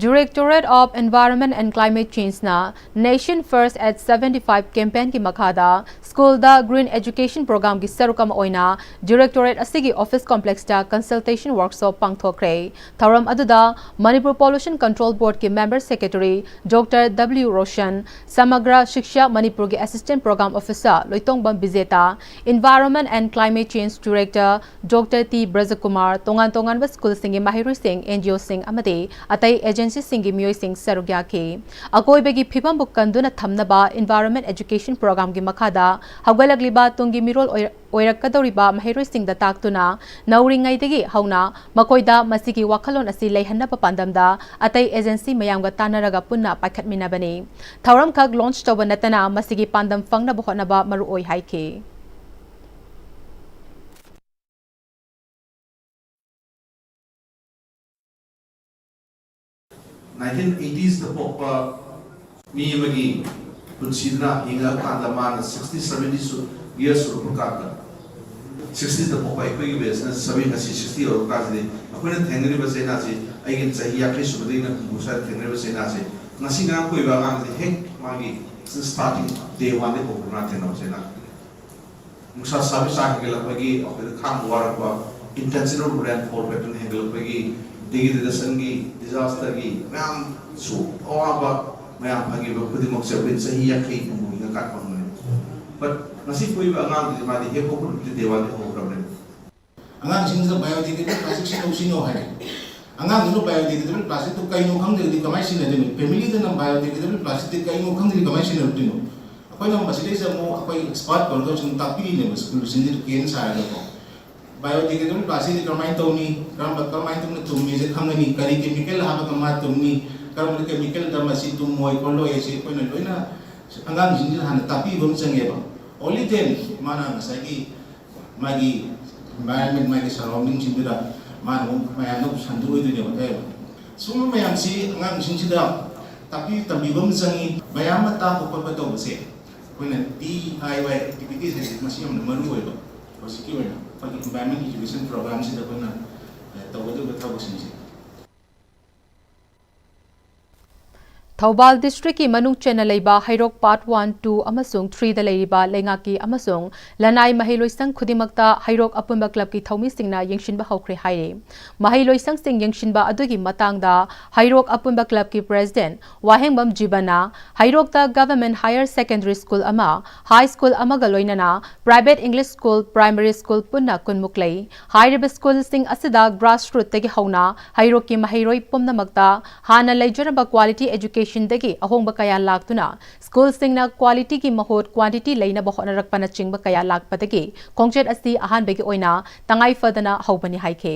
Directorate of Environment and Climate Change ꯅ Nation First at seventy five campaign ꯒꯤ ꯃꯈꯥꯗ ꯁ꯭ꯀꯨꯜꯗ Green Education Program ꯒꯤ ꯁꯔꯨꯛ ꯑꯃ ꯑꯣꯏꯅ Directorate ꯑꯁꯤꯒꯤ office complex ꯇ consultation workshop ꯄꯥꯡꯊꯣꯛꯈ꯭ꯔꯦ꯫ ꯊꯧꯔꯝ ꯑꯗꯨꯗ ꯃꯅꯤꯄꯨꯔ Pollution Control Board ꯀꯤ member secretary Doctor W Roshan, ꯁꯃꯒ꯭ꯔ ꯁꯤꯛꯁꯥ ꯃꯅꯤꯄꯨꯔꯒꯤ assistant program officer Loitongbam Bijeta, Environment and Climate Change Director Doctor T Brajakumar, ꯇꯣꯉꯥꯟ ꯇꯣꯉꯥꯟꯕ ꯁ꯭ꯀꯨꯜꯁꯤꯡꯒꯤ ꯃꯍꯩꯔꯣꯏꯁꯤꯡ, ꯑꯦꯟ ꯖꯤ ꯑꯣꯁꯤꯡ ꯑꯃꯗꯤ ꯑꯇꯩ ꯑꯦꯖꯦꯟꯁꯤꯁꯤꯡꯒꯤ ꯃꯤꯑꯣꯏꯁꯤꯡ ꯁꯔꯨꯛ ꯌꯥꯈꯤ꯫ ꯑꯀꯣꯏꯕꯒꯤ ꯐꯤꯕꯝꯕꯨ ꯀꯟꯗꯨꯅ ꯊꯝꯅꯕ Environment Education Program ꯒꯤ ꯃꯈꯥꯗ ꯍꯧꯒꯠꯂꯛꯂꯤꯕ ꯇꯨꯡꯒꯤ ꯃꯤꯔꯣꯜ ꯑꯣꯏ-, ꯑꯣꯏꯔꯛꯀꯗꯧꯔꯤꯕ ꯃꯍꯩꯔꯣꯏꯁꯤꯡꯗ ꯇꯥꯛꯇꯨꯅ ꯅꯧꯔꯤꯉꯩꯗꯒꯤ ꯍꯧꯅ ꯃꯈꯣꯏꯗ ꯃꯁꯤꯒꯤ ꯋꯥꯈꯜꯂꯣꯟ ꯑꯁꯤ ꯂꯩꯍꯟꯅꯕ ꯄꯥꯟꯗꯝꯗ ꯑꯇꯩ ꯑꯦꯖꯦꯟꯁꯤ ꯃꯌꯥꯝꯒ ꯇꯥꯟꯅꯔꯒ ꯄꯨꯟꯅ ꯄꯥꯏꯈꯠꯃꯤꯟꯅꯕꯅꯤ꯫ ꯊꯧꯔꯝꯈꯛ launch ꯇꯧꯕ ꯅꯠꯇꯅ ꯃꯁꯤꯒꯤ ꯄꯥꯟꯗꯝ ꯐꯪꯅꯕ ꯍꯣꯠꯅꯕ ꯃꯔꯨ ꯑꯣꯏ ꯍꯥꯏꯈꯤ꯫ Nineteen eighties ꯗ ꯄꯣꯛꯄ ꯃꯤ ꯑꯃꯒꯤ ꯄꯨꯟꯁꯤꯗꯨꯅ ꯍꯤꯡꯉꯛꯑꯀꯥꯟꯗ ꯃꯥꯅ sixty seventy ꯁꯨ years ꯁꯨꯔꯛꯄ ꯀꯥꯟꯗ, sixties ꯗ ꯄꯣꯛꯄ ꯑꯩꯈꯣꯏꯒꯤ batch ꯅ ꯁꯚꯦꯟ, ꯉꯁꯤ sixty ꯌꯧꯔꯛꯄ ꯀꯥꯟꯁꯤꯗꯤ ꯑꯩꯈꯣꯏꯅ ꯊꯦꯡꯅꯔꯤꯕ ꯆꯩꯅꯥꯁꯤ ꯑꯩꯒꯤ ꯆꯍꯤ ꯌꯥꯡꯈꯩ ꯁꯨꯕꯗꯒꯤꯅ ꯍꯨꯝꯐꯨ ꯁ꯭ꯋꯥꯏꯗ ꯊꯦꯡꯅꯔꯤꯕ ꯆꯩꯅꯥꯁꯤ ꯉꯁꯤ ꯉꯔꯥꯡ ꯄꯣꯛꯏꯕ ꯑꯉꯥꯡꯁꯤ ꯍꯦꯛ ꯃꯥꯒꯤ starting day one ꯗꯒꯤ ꯍꯧꯕ ꯃꯥꯅ ꯊꯦꯡꯅꯕ ꯆꯩꯅꯥ꯫ ꯅꯨꯡꯁꯥ ꯁꯥꯕꯒꯤ ꯆꯥꯡ ꯍꯦꯟꯒꯠꯂꯛꯄꯒꯤ, ꯑꯩꯈꯣꯏꯗ ꯈꯥꯡꯕ ꯋꯥꯔꯛꯄ, intensive rainfall pattern ꯍꯦꯟꯒꯠꯂꯛꯄꯒꯤ, degradation ꯒꯤ, disaster ꯒꯤ ꯃꯌꯥꯝꯁꯨ ꯑꯋꯥꯕ ꯃꯌꯥꯝ ꯐꯪꯉꯤꯕ ꯈꯨꯗꯤꯡꯃꯛꯁꯦ ꯑꯩꯈꯣꯏ ꯆꯍꯤ ꯌꯥꯡꯈꯩ ꯍꯨꯝꯐꯨ ꯍꯤꯡꯉꯀꯥꯟ ꯐꯪꯕꯅꯦ꯫ But ꯉꯁꯤ ꯄꯣꯛꯏꯕ ꯑꯉꯥꯡꯗꯨꯗꯤ ꯃꯥꯗꯤ ꯍꯦꯛ ꯄꯣꯛꯄ ꯅꯨꯃꯤꯠꯇ day one ꯗꯒꯤ ꯍꯧꯈ꯭ꯔꯕꯅꯦ꯫ ꯑꯉꯥꯡꯁꯤꯡꯁꯤꯗ biodegradable plastic ꯁꯤꯖꯤꯟꯅꯧ, ꯁꯤꯖꯤꯟꯅꯧ ꯍꯥꯏꯔꯦ꯫ ꯑꯉꯥꯡꯗꯨꯅ biodegradable plastic ꯇꯨ ꯀꯩꯅꯣ ꯈꯪꯗ꯭ꯔꯒꯗꯤ ꯀꯃꯥꯏꯅ ꯁꯤꯖꯤꯟꯅꯗꯣꯏꯅꯣ? Family ꯗꯅ biodegradable plastic ꯇꯤ ꯀꯩꯅꯣ ꯈꯪꯗ꯭ꯔꯗꯤ ꯀꯃꯥꯏꯅ ꯁꯤꯖꯤꯟꯅꯔꯛꯇꯣꯏꯅꯣ? ꯑꯩꯈꯣꯏꯅ ꯃꯁꯤꯗꯩꯁꯤꯗ ꯑꯃꯨꯛ ꯑꯩꯈꯣꯏ ꯑꯦꯛꯁꯄꯥꯔꯠ ꯀꯧꯔꯒ ꯁꯨꯝ ꯇꯥꯛꯄꯤꯔꯤꯅꯦꯕ ꯁ꯭ꯀꯨꯜꯁꯤꯡꯁꯤꯗ ꯀꯦꯟ ꯁꯥꯔꯒꯀꯣ꯫ ꯕꯥꯏꯑꯣꯗꯤꯒ꯭ꯔꯦꯗꯦꯕꯜ ꯄ꯭ꯂꯥꯁꯇꯤꯛꯁꯤ ꯀꯔꯝꯍꯥꯏꯅ ꯇꯧꯅꯤ, ꯀꯔꯝꯕ, ꯀꯔꯝꯍꯥꯏꯅ ꯇꯧꯅ ꯇꯨꯝꯃꯤꯁꯦ ꯈꯪꯒꯅꯤ, ꯀꯔꯤ ꯀꯦꯃꯤꯀꯦꯜ ꯍꯥꯞꯄꯒ ꯃꯥ ꯇꯨꯝꯅꯤ, ꯀꯔꯝꯕ ꯀꯦꯃꯤꯀꯦꯜꯗ ꯃꯁꯤ ꯇꯨꯝꯃꯣꯏ ꯈꯣꯠꯂꯣꯏ ꯍꯥꯏꯁꯦ ꯑꯩꯈꯣꯏꯅ ꯂꯣꯏꯅ ꯑꯉꯥꯡꯁꯤꯡꯁꯤꯗ ꯍꯥꯟꯅ ꯇꯥꯛꯄꯤꯕ ꯑꯃ ꯆꯪꯉꯦꯕ꯫ Only then ꯃꯥꯅ ꯉꯁꯥꯏꯒꯤ ꯃꯥꯒꯤ environment, ꯃꯥꯒꯤ ꯁꯔꯥꯎꯟꯗꯤꯡꯁꯤꯡꯗꯨꯗ ꯃꯥꯅ ꯑꯃꯨꯛ ꯃꯌꯥꯝꯗ ꯑꯃꯨꯛ ꯁꯟꯗꯣꯛꯑꯣꯏꯗꯣꯏꯅꯦꯕ꯫ ꯑꯗꯨꯅ ꯁꯤꯒꯨꯝꯕ ꯃꯌꯥꯝꯁꯤ ꯑꯉꯥꯡꯁꯤꯡꯁꯤꯗ ꯇꯥꯛꯄꯤ ꯇꯝꯕꯤꯕ ꯑꯃ ꯆꯪꯉꯤ꯫ ꯃꯌꯥꯝ ꯑꯃ ꯇꯥꯛꯄ ꯈꯣꯠꯄ ꯇꯧꯕꯁꯦ ꯑꯩꯈꯣꯏꯅ D I Y activities ꯍꯥꯏꯁꯦ ꯃꯁꯤ ꯌꯥꯝꯅ ꯃꯔꯨ ꯑꯣꯏꯕ꯫ ꯍꯧꯖꯤꯛꯀꯤ ꯑꯣꯏꯅ ꯑꯩꯈꯣꯏꯒꯤ environment education programꯁꯤꯗ ꯑꯩꯈꯣꯏꯅ, ꯑ, ꯇꯧꯒꯗꯧꯔꯤꯕ ꯊꯕꯛꯁꯤꯡꯁꯦ꯫ ꯊꯧꯕꯥꯜ districtꯀꯤ ꯃꯅꯨꯡ ꯆꯟꯅ ꯂꯩꯕ ꯍꯩꯔꯣꯛ part one, two ꯑꯃꯁꯨꯡ threeꯗ ꯂꯩꯔꯤꯕ ꯂꯩꯉꯥꯛꯀꯤ ꯑꯃꯁꯨꯡ ꯂꯅꯥꯏ ꯃꯍꯩꯂꯣꯏꯁꯪ ꯈꯨꯗꯤꯡꯃꯛꯇ ꯍꯩꯔꯣꯛ ꯑꯄꯨꯟꯕ clubꯀꯤ ꯊꯧꯃꯤꯁꯤꯡꯅ ꯌꯦꯡꯁꯤꯟꯕ ꯍꯧꯈ꯭ꯔꯦ ꯍꯥꯏꯔꯤ꯫ ꯃꯍꯩꯂꯣꯏꯁꯪꯁꯤꯡ ꯌꯦꯡꯁꯤꯟꯕ ꯑꯗꯨꯒꯤ ꯃꯇꯥꯡꯗ ꯍꯩꯔꯣꯛ ꯑꯄꯨꯟꯕ clubꯀꯤ president ꯋꯥꯍꯦꯡꯕꯝ ꯖꯤꯕꯟꯅ ꯍꯩꯔꯣꯛꯇ Government Higher Secondary School ꯑꯃ, high school ꯑꯃꯒ ꯂꯣꯏꯅꯅ private English school, primary school ꯄꯨꯟꯅ ꯀꯨꯟꯃꯨꯛ ꯂꯩ꯫ ꯍꯥꯏꯔꯤꯕ ꯁ꯭ꯀꯨꯜꯁꯤꯡ ꯑꯁꯤꯗ grassrootꯇꯒꯤ ꯍꯧꯅ ꯍꯩꯔꯣꯛꯀꯤ ꯃꯍꯩꯔꯣꯏ ꯄꯨꯝꯅꯃꯛꯇ ꯍꯥꯟꯅ ꯂꯩꯖꯔꯝꯕ quality educationꯗꯒꯤ ꯑꯍꯣꯡꯕ ꯀꯌꯥ ꯂꯥꯛꯇꯨꯅ ꯁ꯭ꯀꯨꯜꯁꯤꯡꯅ qualityꯒꯤ ꯃꯍꯨꯠ quantity ꯂꯩꯅꯕ ꯍꯣꯠꯅꯔꯛꯄꯅꯆꯤꯡꯕ ꯀꯌꯥ ꯂꯥꯛꯄꯗꯒꯤ ꯈꯣꯡꯆꯠ ꯑꯁꯤ ꯑꯍꯥꯟꯕꯒꯤ ꯑꯣꯏꯅ ꯇꯉꯥꯏ ꯐꯗꯅ ꯍꯧꯕꯅꯤ ꯍꯥꯏꯈꯤ꯫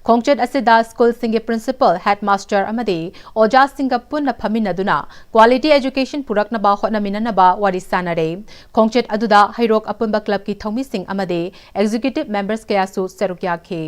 ꯈꯣꯡꯆꯠ ꯑꯁꯤꯗ ꯁ꯭ꯀꯨꯜꯁꯤꯡꯒꯤ principal, headmaster ꯑꯃꯗꯤ ꯑꯣꯖꯥꯁꯤꯡꯒ ꯄꯨꯟꯅ ꯐꯝꯃꯤꯟꯅꯗꯨꯅ quality education ꯄꯨꯔꯛꯅꯕ ꯍꯣꯠꯅꯃꯤꯟꯅꯅꯕ ꯋꯥꯔꯤ ꯁꯥꯟꯅꯔꯦ꯫ ꯈꯣꯡꯆꯠ ꯑꯗꯨꯗ ꯍꯩꯔꯣꯛ ꯑꯄꯨꯟꯕ clubꯀꯤ ꯊꯧꯃꯤꯁꯤꯡ ꯑꯃꯗꯤ executive members ꯀꯌꯥꯁꯨ ꯁꯔꯨꯛ ꯌꯥꯈꯤ꯫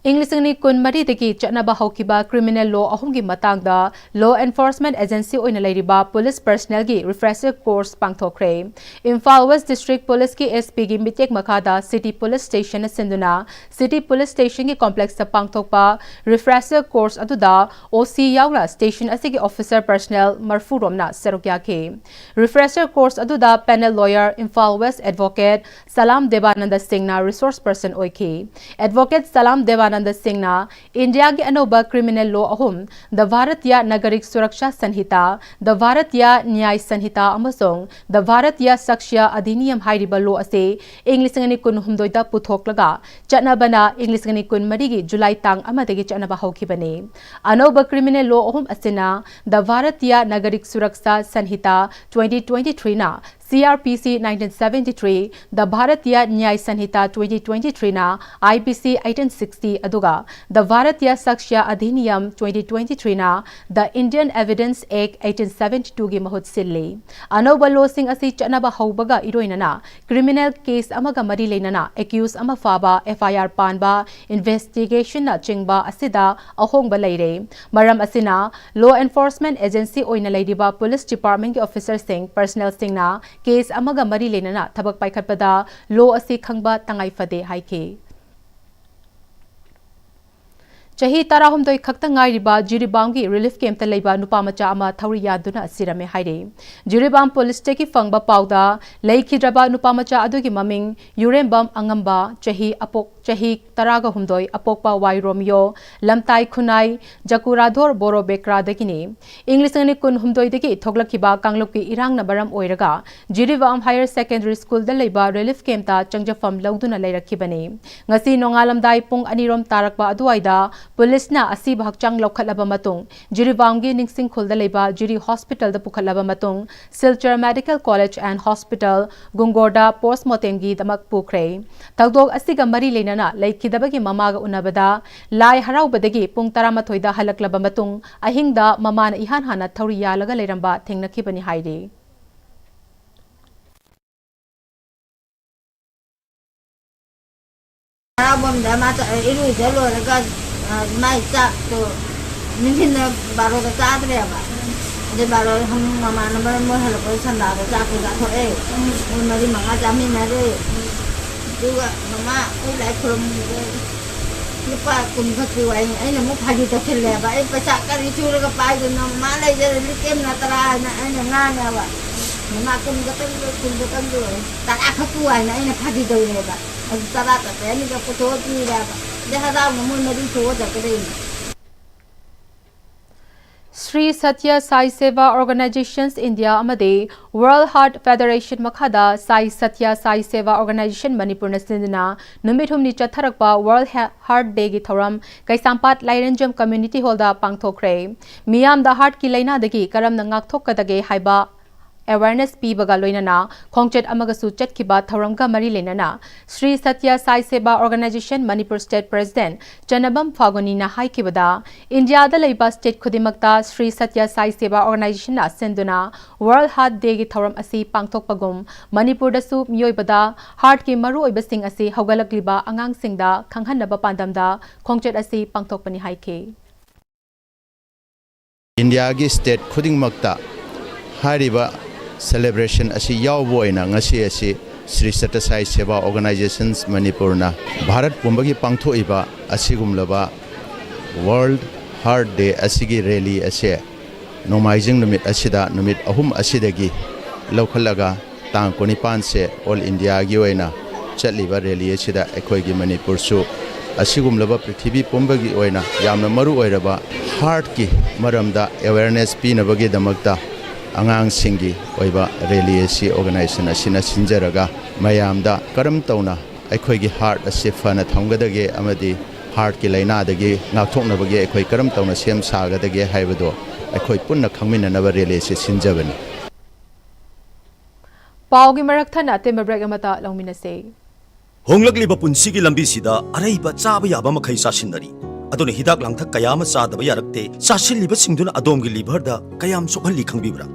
ꯏꯪ ꯂꯤꯁꯤꯡ ꯑꯅꯤ ꯀꯨꯟꯃꯔꯤꯗꯒꯤ ꯆꯠꯅꯕ ꯍꯧꯈꯤꯕ criminal law ꯑꯍꯨꯝꯒꯤ ꯃꯇꯥꯡꯗ law enforcement agency ꯑꯣꯏꯅ ꯂꯩꯔꯤꯕ police personnelꯒꯤ refresher course ꯄꯥꯡꯊꯣꯛꯈ꯭ꯔꯦ꯫ Imphal West District Policeꯀꯤ S Pꯒꯤ ꯃꯤꯠꯌꯦꯡ ꯃꯈꯥꯗ City Police Stationꯅ ꯁꯤꯟꯗꯨꯅ City Police Stationꯒꯤ complexꯇ ꯄꯥꯡꯊꯣꯛꯄ refresher course ꯑꯗꯨꯗ O C ꯌꯥꯎꯅ station ꯑꯁꯤꯒꯤ officer personnel ꯃꯔꯐꯨ ꯔꯣꯝꯅ ꯁꯔꯨꯛ ꯌꯥꯈꯤ꯫ Refresher course ꯑꯗꯨꯗ panel lawyer, Imphal West advocate ꯁꯂꯥꯝ ꯗꯦꯕꯥꯅꯟꯗ ꯁꯤꯡꯅ resource person ꯑꯣꯏꯈꯤ꯫ Advocate ꯁꯂꯥꯝ ꯗꯦꯕꯥ ꯅꯟꯗ ꯁꯤꯡꯅ ꯏꯟꯗꯤꯌꯥꯒꯤ ꯑꯅꯧꯕ criminal law ꯑꯍꯨꯝ, The Bharatiya Nagarik Suraksha Sanhita, The Bharatiya Nyay Sanhita ꯑꯃꯁꯨꯡ The Bharatiya Sakshya Adhiniyam ꯍꯥꯏꯔꯤꯕ law ꯑꯁꯤ ꯏꯪ ꯂꯤꯁꯤꯡ ꯑꯅꯤ ꯀꯨꯟꯍꯨꯝꯗꯣꯏꯗ ꯄꯨꯊꯣꯛꯂꯒ ꯆꯠꯅꯕꯅ ꯏꯪ ꯂꯤꯁꯤꯡ ꯑꯅꯤ ꯀꯨꯟꯃꯔꯤꯒꯤ July ꯇꯥꯡ ꯑꯃꯗꯒꯤ ꯆꯠꯅꯕ ꯍꯧꯈꯤꯕꯅꯤ꯫ ꯑꯅꯧꯕ criminal law ꯑꯍꯨꯝ ꯑꯁꯤꯅ The Bharatiya Nagarik Suraksha Sanhita twenty twenty-three ꯅ C R P C nineteen seventy-three, The Bharatiya Nyay Sanhita twenty twenty-three ꯅ I P C eighteen sixty, ꯑꯗꯨꯒ The Bharatiya Sakshya Adhiniyam twenty twenty-three ꯅ The Indian Evidence Act eighteen seventy-two ꯒꯤ ꯃꯍꯨꯠ ꯁꯤꯜꯂꯤ꯫ ꯑꯅꯧꯕ law ꯁꯤꯡ ꯑꯁꯤ ꯆꯠꯅꯕ ꯍꯧꯕꯒ ꯏꯔꯣꯏꯅꯅ criminal case ꯑꯃꯒ ꯃꯔꯤ ꯂꯩꯅꯅ accused ꯑꯃ ꯐꯥꯕ, F I R ꯄꯥꯟꯕ, investigation ꯅꯆꯤꯡꯕ ꯑꯁꯤꯗ ꯑꯍꯣꯡꯕ ꯂꯩꯔꯦ꯫ ꯃꯔꯝ ꯑꯁꯤꯅ, law enforcement agency ꯑꯣꯏꯅ ꯂꯩꯔꯤꯕ police department ꯀꯤ officer ꯁꯤꯡ, personnel ꯁꯤꯡꯅ case ꯑꯃꯒ ꯃꯔꯤ ꯂꯩꯅꯅ ꯊꯕꯛ ꯄꯥꯏꯈꯠꯄꯗ law ꯑꯁꯤ ꯈꯪꯕ ꯇꯉꯥꯏ ꯐꯗꯦ ꯍꯥꯏꯈꯤ꯫ ꯆꯍꯤ ꯇꯔꯥꯍꯨꯝꯗꯣꯏ ꯈꯛꯇ ꯉꯥꯏꯔꯤꯕ ꯖꯤꯔꯤꯕꯥꯝꯒꯤ relief camp ꯇ ꯂꯩꯕ ꯅꯨꯄꯥ ꯃꯆꯥ ꯑꯃ ꯊꯧꯔꯤ ꯌꯥꯟꯗꯨꯅ ꯁꯤꯔꯝꯃꯦ ꯍꯥꯏꯔꯤ꯫ ꯖꯤꯔꯤꯕꯥꯝ police ꯇꯒꯤ ꯐꯪꯕ ꯄꯥꯎꯗ, ꯂꯩꯈꯤꯗ꯭ꯔꯕ ꯅꯨꯄꯥ ꯃꯆꯥ ꯑꯗꯨꯒꯤ ꯃꯃꯤꯡ ꯌꯨꯔꯦꯝꯕꯝ ꯑꯉꯝꯕ, ꯆꯍꯤ ꯑꯄꯣꯛ-, ꯆꯍꯤ ꯇꯔꯥꯒ ꯍꯨꯝꯗꯣꯏ, ꯑꯄꯣꯛꯄ ꯋꯥꯏ ꯔꯣꯃꯤꯌꯣ, ꯂꯝꯇꯥꯏ ꯈꯨꯟꯅꯥꯏ, ꯖꯀꯨꯔꯥꯙꯣꯔ ꯕꯣꯔꯣ ꯕꯦꯀ꯭ꯔꯥꯗꯒꯤꯅꯤ꯫ ꯏꯪ ꯂꯤꯁꯤꯡ ꯑꯅꯤ ꯀꯨꯟꯍꯨꯝꯗꯣꯏꯗꯒꯤ ꯊꯣꯛꯂꯛꯈꯤꯕ ꯀꯥꯡꯂꯨꯞꯀꯤ ꯏꯔꯥꯡꯅ ꯃꯔꯝ ꯑꯣꯏꯔꯒ ꯖꯤꯔꯤꯕꯥꯝ Higher Secondary School ꯗ ꯂꯩꯕ relief camp ꯇ ꯆꯪꯖꯐꯝ ꯂꯧꯗꯨꯅ ꯂꯩꯔꯛꯈꯤꯕꯅꯤ꯫ ꯉꯁꯤ ꯅꯣꯡꯉꯥꯜꯂꯝꯗꯥꯏ ꯄꯨꯡ ꯑꯅꯤꯔꯣꯝ ꯇꯥꯔꯛꯄ ꯑꯗꯨꯋꯥꯏꯗ police ꯅ ꯑꯁꯤꯕ ꯍꯛꯆꯥꯡ ꯂꯧꯈꯠꯂꯕ ꯃꯇꯨꯡ, ꯖꯤꯔꯤꯕꯥꯝꯒꯤ ꯅꯤꯡꯁꯤꯡꯈꯨꯜꯗ ꯂꯩꯕ ꯖꯤꯔꯤ hospital ꯗ ꯄꯨꯈꯠꯂꯕ ꯃꯇꯨꯡ, Silchar Medical College and Hospital, ꯒꯨꯡꯒꯣꯔꯗ post mortem ꯒꯤꯗꯃꯛ ꯄꯨꯈ꯭ꯔꯦ꯫ ꯊꯧꯗꯣꯛ ꯑꯁꯤꯒ ꯃꯔꯤ ꯂꯩꯅꯅ ꯂꯩꯈꯤꯗꯕꯒꯤ ꯃꯃꯥꯒ ꯎꯅꯕꯗ ꯂꯥꯏ ꯍꯔꯥꯎꯕꯗꯒꯤ ꯄꯨꯡ ꯇꯔꯥꯃꯥꯊꯣꯏꯗ ꯍꯜꯂꯛꯂꯕ ꯃꯇꯨꯡ, ꯑꯍꯤꯡꯗ ꯃꯃꯥꯅ ꯏꯍꯥꯟ ꯍꯥꯟꯅ ꯊꯧꯔꯤ ꯌꯥꯜꯂꯒ ꯂꯩꯔꯝꯕ ꯊꯦꯡꯅꯈꯤꯕꯅꯤ ꯍꯥꯏꯔꯤ꯫ ꯍꯔꯥꯎꯐꯝꯗ ꯃꯥ ꯆꯠ-, ꯏꯔꯨꯖ ꯂꯣꯏꯔꯒ, ꯑ, ꯃꯥꯏ ꯆꯥꯛꯇꯣ ꯅꯨꯡꯊꯤꯟꯗ ꯕꯥꯔꯣꯗ ꯆꯥꯗ꯭ꯔꯦꯕ꯫ ꯑꯗꯩ ꯕꯥꯔꯣ ꯍꯪ-, ꯃꯃꯥꯟꯅꯕ ꯃꯣꯏ ꯍꯜꯂꯛꯄꯗ ꯁꯟꯗꯥꯗ ꯆꯥꯛꯇꯣ ꯆꯥꯊꯣꯛꯑꯦ꯫ ꯃꯣꯏ ꯃꯔꯤ ꯃꯉꯥ ꯆꯥꯃꯤꯟꯅꯔꯦ꯫ ꯑꯗꯨꯒ ꯃꯃꯥ ꯑꯩꯈꯣꯏ ꯂꯥꯏ ꯈꯨꯔꯨꯝꯕꯗ ꯂꯨꯄꯥ ꯀꯨꯟ ꯈꯛꯀꯤ ꯋꯥꯔꯤ꯫ ꯑꯩꯅ ꯑꯃꯨꯛ ꯐꯥꯒꯤ ꯇꯧꯁꯤꯜꯂꯦꯕ꯫ "ꯑꯩ ꯄꯩꯁꯥ ꯀꯔꯤ ꯁꯨꯔꯒ ꯄꯥꯏꯗꯣꯏꯅꯣ? ꯃꯃꯥ ꯂꯩꯖꯔꯗꯤ ꯀꯦꯝ ꯅꯠꯇ꯭ꯔꯥ?" ꯍꯥꯏꯅ ꯑꯩꯅ ꯉꯥꯡꯉꯦꯕ꯫ "ꯃꯃꯥ ꯀꯨꯟ ꯈꯛꯇꯪꯗꯣ, ꯀꯨꯟ ꯈꯛꯇꯪꯗꯣ, ꯇꯔꯥ ꯈꯛꯀꯤ ꯋꯥꯅ" ꯑꯩꯅ ꯐꯥꯒꯤ ꯇꯧꯔꯦꯕ꯫ ꯑꯗꯨ ꯇꯔꯥ ꯈꯛꯇ ꯑꯅꯤꯈꯛ ꯄꯨꯊꯣꯛꯑ ꯄꯤꯔꯦꯕ꯫ ꯍꯔꯥꯎꯅ ꯃꯣꯏ ꯃꯔꯤ ꯊꯣꯛꯑ ꯆꯠꯀꯗꯣꯏꯅꯤ꯫ ꯁ꯭ꯔꯤ ꯁꯇ꯭ꯌ ꯁꯥꯏ ꯁꯦꯕꯥ ꯑꯣꯔꯒꯅꯥꯏꯖꯦꯁꯟꯁ ꯏꯟꯗꯤꯌꯥ ꯑꯃꯗꯤ ꯋꯥꯔꯜꯗ ꯍꯥꯔꯠ ꯐꯦꯗꯔꯦꯁꯟ ꯃꯈꯥꯗ ꯁꯥꯏ ꯁꯇ꯭ꯌ ꯁꯥꯏ ꯁꯦꯕꯥ ꯑꯣꯔꯒꯅꯥꯏꯖꯦꯁꯟ ꯃꯅꯤꯄꯨꯔꯅ ꯁꯤꯟꯗꯨꯅ ꯅꯨꯃꯤꯠ ꯍꯨꯝꯅꯤ ꯆꯠꯊꯔꯛꯄ ꯋꯥꯔꯜꯗ ꯍꯦ-, ꯍꯥꯔꯠ ꯗꯦꯒꯤ ꯊꯧꯔꯝ ꯀꯩꯁꯥꯝꯄꯥꯠ ꯂꯥꯏꯔꯦꯟꯖꯝ ꯀꯝꯃ꯭ꯌꯨꯅꯤꯇꯤ ꯍꯣꯜꯗ ꯄꯥꯡꯊꯣꯛꯈ꯭ꯔꯦ꯫ ꯃꯤꯌꯥꯝꯗ ꯍꯥꯔꯠꯀꯤ ꯂꯥꯏꯅꯥꯗꯒꯤ ꯀꯔꯝꯅ ꯉꯥꯛꯊꯣꯛꯀꯗꯒꯦ ꯍꯥꯏꯕ ꯑꯦꯋꯦꯔꯅꯦꯁ ꯄꯤꯕꯒ ꯂꯣꯏꯅꯅ ꯈꯣꯡꯆꯠ ꯑꯃꯒꯁꯨ ꯆꯠꯈꯤꯕ ꯊꯧꯔꯝꯒ ꯃꯔꯤ ꯂꯩꯅꯅ ꯁ꯭ꯔꯤ ꯁꯇ꯭ꯌ ꯁꯥꯏ ꯁꯦꯕꯥ ꯑꯣꯔꯒꯅꯥꯏꯖꯦꯁꯟ ꯃꯅꯤꯄꯨꯔ ꯁ꯭ꯇꯦꯠ ꯄ꯭ꯔꯦꯁꯤꯗꯦꯟꯠ ꯆꯅꯕꯝ ꯐꯥꯒꯨꯅꯤꯅ ꯍꯥꯏꯈꯤꯕꯗ, ꯏꯟꯗꯤꯌꯥꯗ ꯂꯩꯕ ꯁ꯭ꯇꯦꯠ ꯈꯨꯗꯤꯡꯃꯛꯇ ꯁ꯭ꯔꯤ ꯁꯇ꯭ꯌ ꯁꯥꯏ ꯁꯦꯕꯥ ꯑꯣꯔꯒꯅꯥꯏꯖꯦꯁꯟꯅ ꯁꯤꯟꯗꯨꯅ ꯋꯥꯔꯜꯗ ꯍꯥꯔꯠ ꯗꯦꯒꯤ ꯊꯧꯔꯝ ꯑꯁꯤ ꯄꯥꯡꯊꯣꯛꯄꯒꯨꯝ, ꯃꯅꯤꯄꯨꯔꯗꯁꯨ ꯃꯤꯑꯣꯏꯕꯗ ꯍꯥꯔꯠꯀꯤ ꯃꯔꯨꯑꯣꯏꯕꯁꯤꯡ ꯑꯁꯤ ꯍꯧꯒꯠꯂꯛꯂꯤꯕ ꯑꯉꯥꯡꯁꯤꯡꯗ ꯈꯪꯍꯟꯅꯕ ꯄꯥꯟꯗꯝꯗ ꯈꯣꯡꯆꯠ ꯑꯁꯤ ꯄꯥꯡꯊꯣꯛꯄꯅꯤ ꯍꯥꯏꯈꯤ꯫ ꯏꯟꯗꯤꯌꯥꯒꯤ ꯁ꯭ꯇꯦꯠ ꯈꯨꯗꯤꯡꯃꯛꯇ ꯍꯥꯏꯔꯤꯕ ꯁꯦꯂꯦꯕ꯭ꯔꯦꯁꯟ ꯑꯁꯤ ꯌꯥꯎꯕ ꯑꯣꯏꯅ ꯉꯁꯤ ꯑꯁꯤ ꯁ꯭ꯔꯤ ꯁꯇ꯭ꯌ ꯁꯥꯏ ꯁꯦꯕꯥ ꯑꯣꯔꯒꯅꯥꯏꯖꯦꯁꯟꯁ ꯃꯅꯤꯄꯨꯔꯅ ꯚꯥꯔꯠ ꯄꯨꯝꯕꯒꯤ ꯄꯥꯡꯊꯣꯛꯏꯕ ꯑꯁꯤꯒꯨꯝꯂꯕ ꯋꯥꯔꯜꯗ ꯍꯥꯔꯠ ꯗꯦ ꯑꯁꯤꯒꯤ ꯔꯦꯂꯤ ꯑꯁꯦ ꯅꯣꯡꯃꯥꯏꯖꯤꯡ ꯅꯨꯃꯤꯠ ꯑꯁꯤꯗ, ꯅꯨꯃꯤꯠ ꯑꯍꯨꯝ ꯑꯁꯤꯗꯒꯤ ꯂꯧꯈꯠꯂꯒ ꯇꯥꯡ ꯀꯨꯟꯅꯤꯄꯥꯟꯁꯦ ꯑꯣꯜ ꯏꯟꯗꯤꯌꯥꯒꯤ ꯑꯣꯏꯅ ꯆꯠꯂꯤꯕ ꯔꯦꯂꯤ ꯑꯁꯤꯗ ꯑꯩꯈꯣꯏꯒꯤ ꯃꯅꯤꯄꯨꯔꯁꯨ ꯑꯁꯤꯒꯨꯝꯂꯕ ꯄ꯭ꯔꯤꯊꯤꯕꯤ ꯄꯨꯝꯕꯒꯤ ꯑꯣꯏꯅ ꯌꯥꯝꯅ ꯃꯔꯨ ꯑꯣꯏꯔꯕ ꯍꯥꯔꯠꯀꯤ ꯃꯔꯝꯗ ꯑꯦꯋꯦꯔꯅꯦꯁ ꯄꯤꯅꯕꯒꯤꯗꯃꯛꯇ ꯑꯉꯥꯡꯁꯤꯡꯒꯤ ꯑꯣꯏꯕ ꯔꯦꯂꯤ ꯑꯁꯤ ꯑꯣꯔꯒꯅꯥꯏꯖꯦꯁꯟ ꯑꯁꯤꯅ ꯁꯤꯟꯖꯔꯒ ꯃꯌꯥꯝꯗ ꯀꯔꯝ ꯇꯧꯅ ꯑꯩꯈꯣꯏꯒꯤ ꯍꯥꯔꯠ ꯑꯁꯤ ꯐꯅ ꯊꯝꯒꯗꯒꯦ ꯑꯃꯗꯤ ꯍꯥꯔꯠꯀꯤ ꯂꯥꯏꯅꯥꯗꯒꯤ ꯉꯥꯛꯊꯣꯛꯅꯕꯒꯤ ꯑꯩꯈꯣꯏ ꯀꯔꯝ ꯇꯧꯅ ꯁꯦꯝ ꯁꯥꯒꯗꯒꯦ ꯍꯥꯏꯕꯗꯣ ꯑꯩꯈꯣꯏ ꯄꯨꯟꯅ ꯈꯪꯃꯤꯟꯅꯅꯕ ꯔꯦꯂꯤ ꯑꯁꯤ ꯁꯤꯟꯖꯕꯅꯤ꯫ ꯄꯥꯎꯒꯤ ꯃꯔꯛ ꯊꯠꯅ ꯑꯇꯦꯟꯕ ꯕ꯭ꯔꯦꯛ ꯑꯃꯇ ꯂꯧꯃꯤꯟꯅꯁꯦ꯫ ꯍꯣꯡꯂꯛꯂꯤꯕ ꯄꯨꯟꯁꯤꯒꯤ ꯂꯝꯕꯤꯁꯤꯗ ꯑꯔꯩꯕ ꯆꯥꯕ ꯌꯥꯕ ꯃꯈꯩ ꯆꯥꯁꯤꯟꯅꯔꯤ꯫ ꯑꯗꯨꯅ ꯍꯤꯗꯥꯛ ꯂꯥꯡꯊꯛ ꯀꯌꯥ ꯑꯃ ꯆꯥꯗꯕ ꯌꯥꯔꯛꯇꯦ꯫ ꯆꯥꯁꯤꯜꯂꯤꯕꯁꯤꯡꯗꯨꯅ ꯑꯗꯣꯝꯒꯤ ꯂꯤꯚꯔꯗ ꯀꯌꯥꯝ ꯁꯣꯛꯍꯜꯂꯤ ꯈꯪꯕꯤꯕ꯭ꯔꯥ?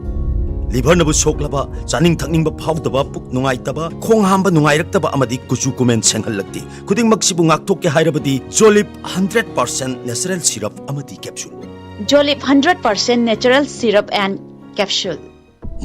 ꯂꯤꯚꯔꯅꯕꯨ ꯁꯣꯛꯂꯕ, ꯆꯥꯅꯤꯡ ꯊꯛꯅꯤꯡꯕ ꯐꯥꯎꯗꯕ, ꯄꯨꯛ ꯅꯨꯡꯉꯥꯏꯇꯕ, ꯈꯣꯡ ꯍꯥꯝꯕ ꯅꯨꯡꯉꯥꯏꯔꯛꯇꯕ ꯑꯃꯗꯤ ꯀꯨꯆꯨ ꯀꯨꯃꯦꯟ ꯁꯦꯡꯍꯜꯂꯛꯇꯦ꯫ ꯈꯨꯗꯤꯡꯃꯛꯁꯤꯕꯨ ꯉꯥꯛꯊꯣꯛꯀꯦ ꯍꯥꯏꯔꯕꯗꯤ ꯖꯣꯂꯤꯞ ꯍꯟꯗ꯭ꯔꯦꯠ ꯄꯥꯔꯁꯦꯟꯠ ꯅꯦꯆꯔꯦꯜ ꯁꯤꯔꯞ ꯑꯃꯗꯤ capsule. Jolip hundred percent natural syrup and capsule.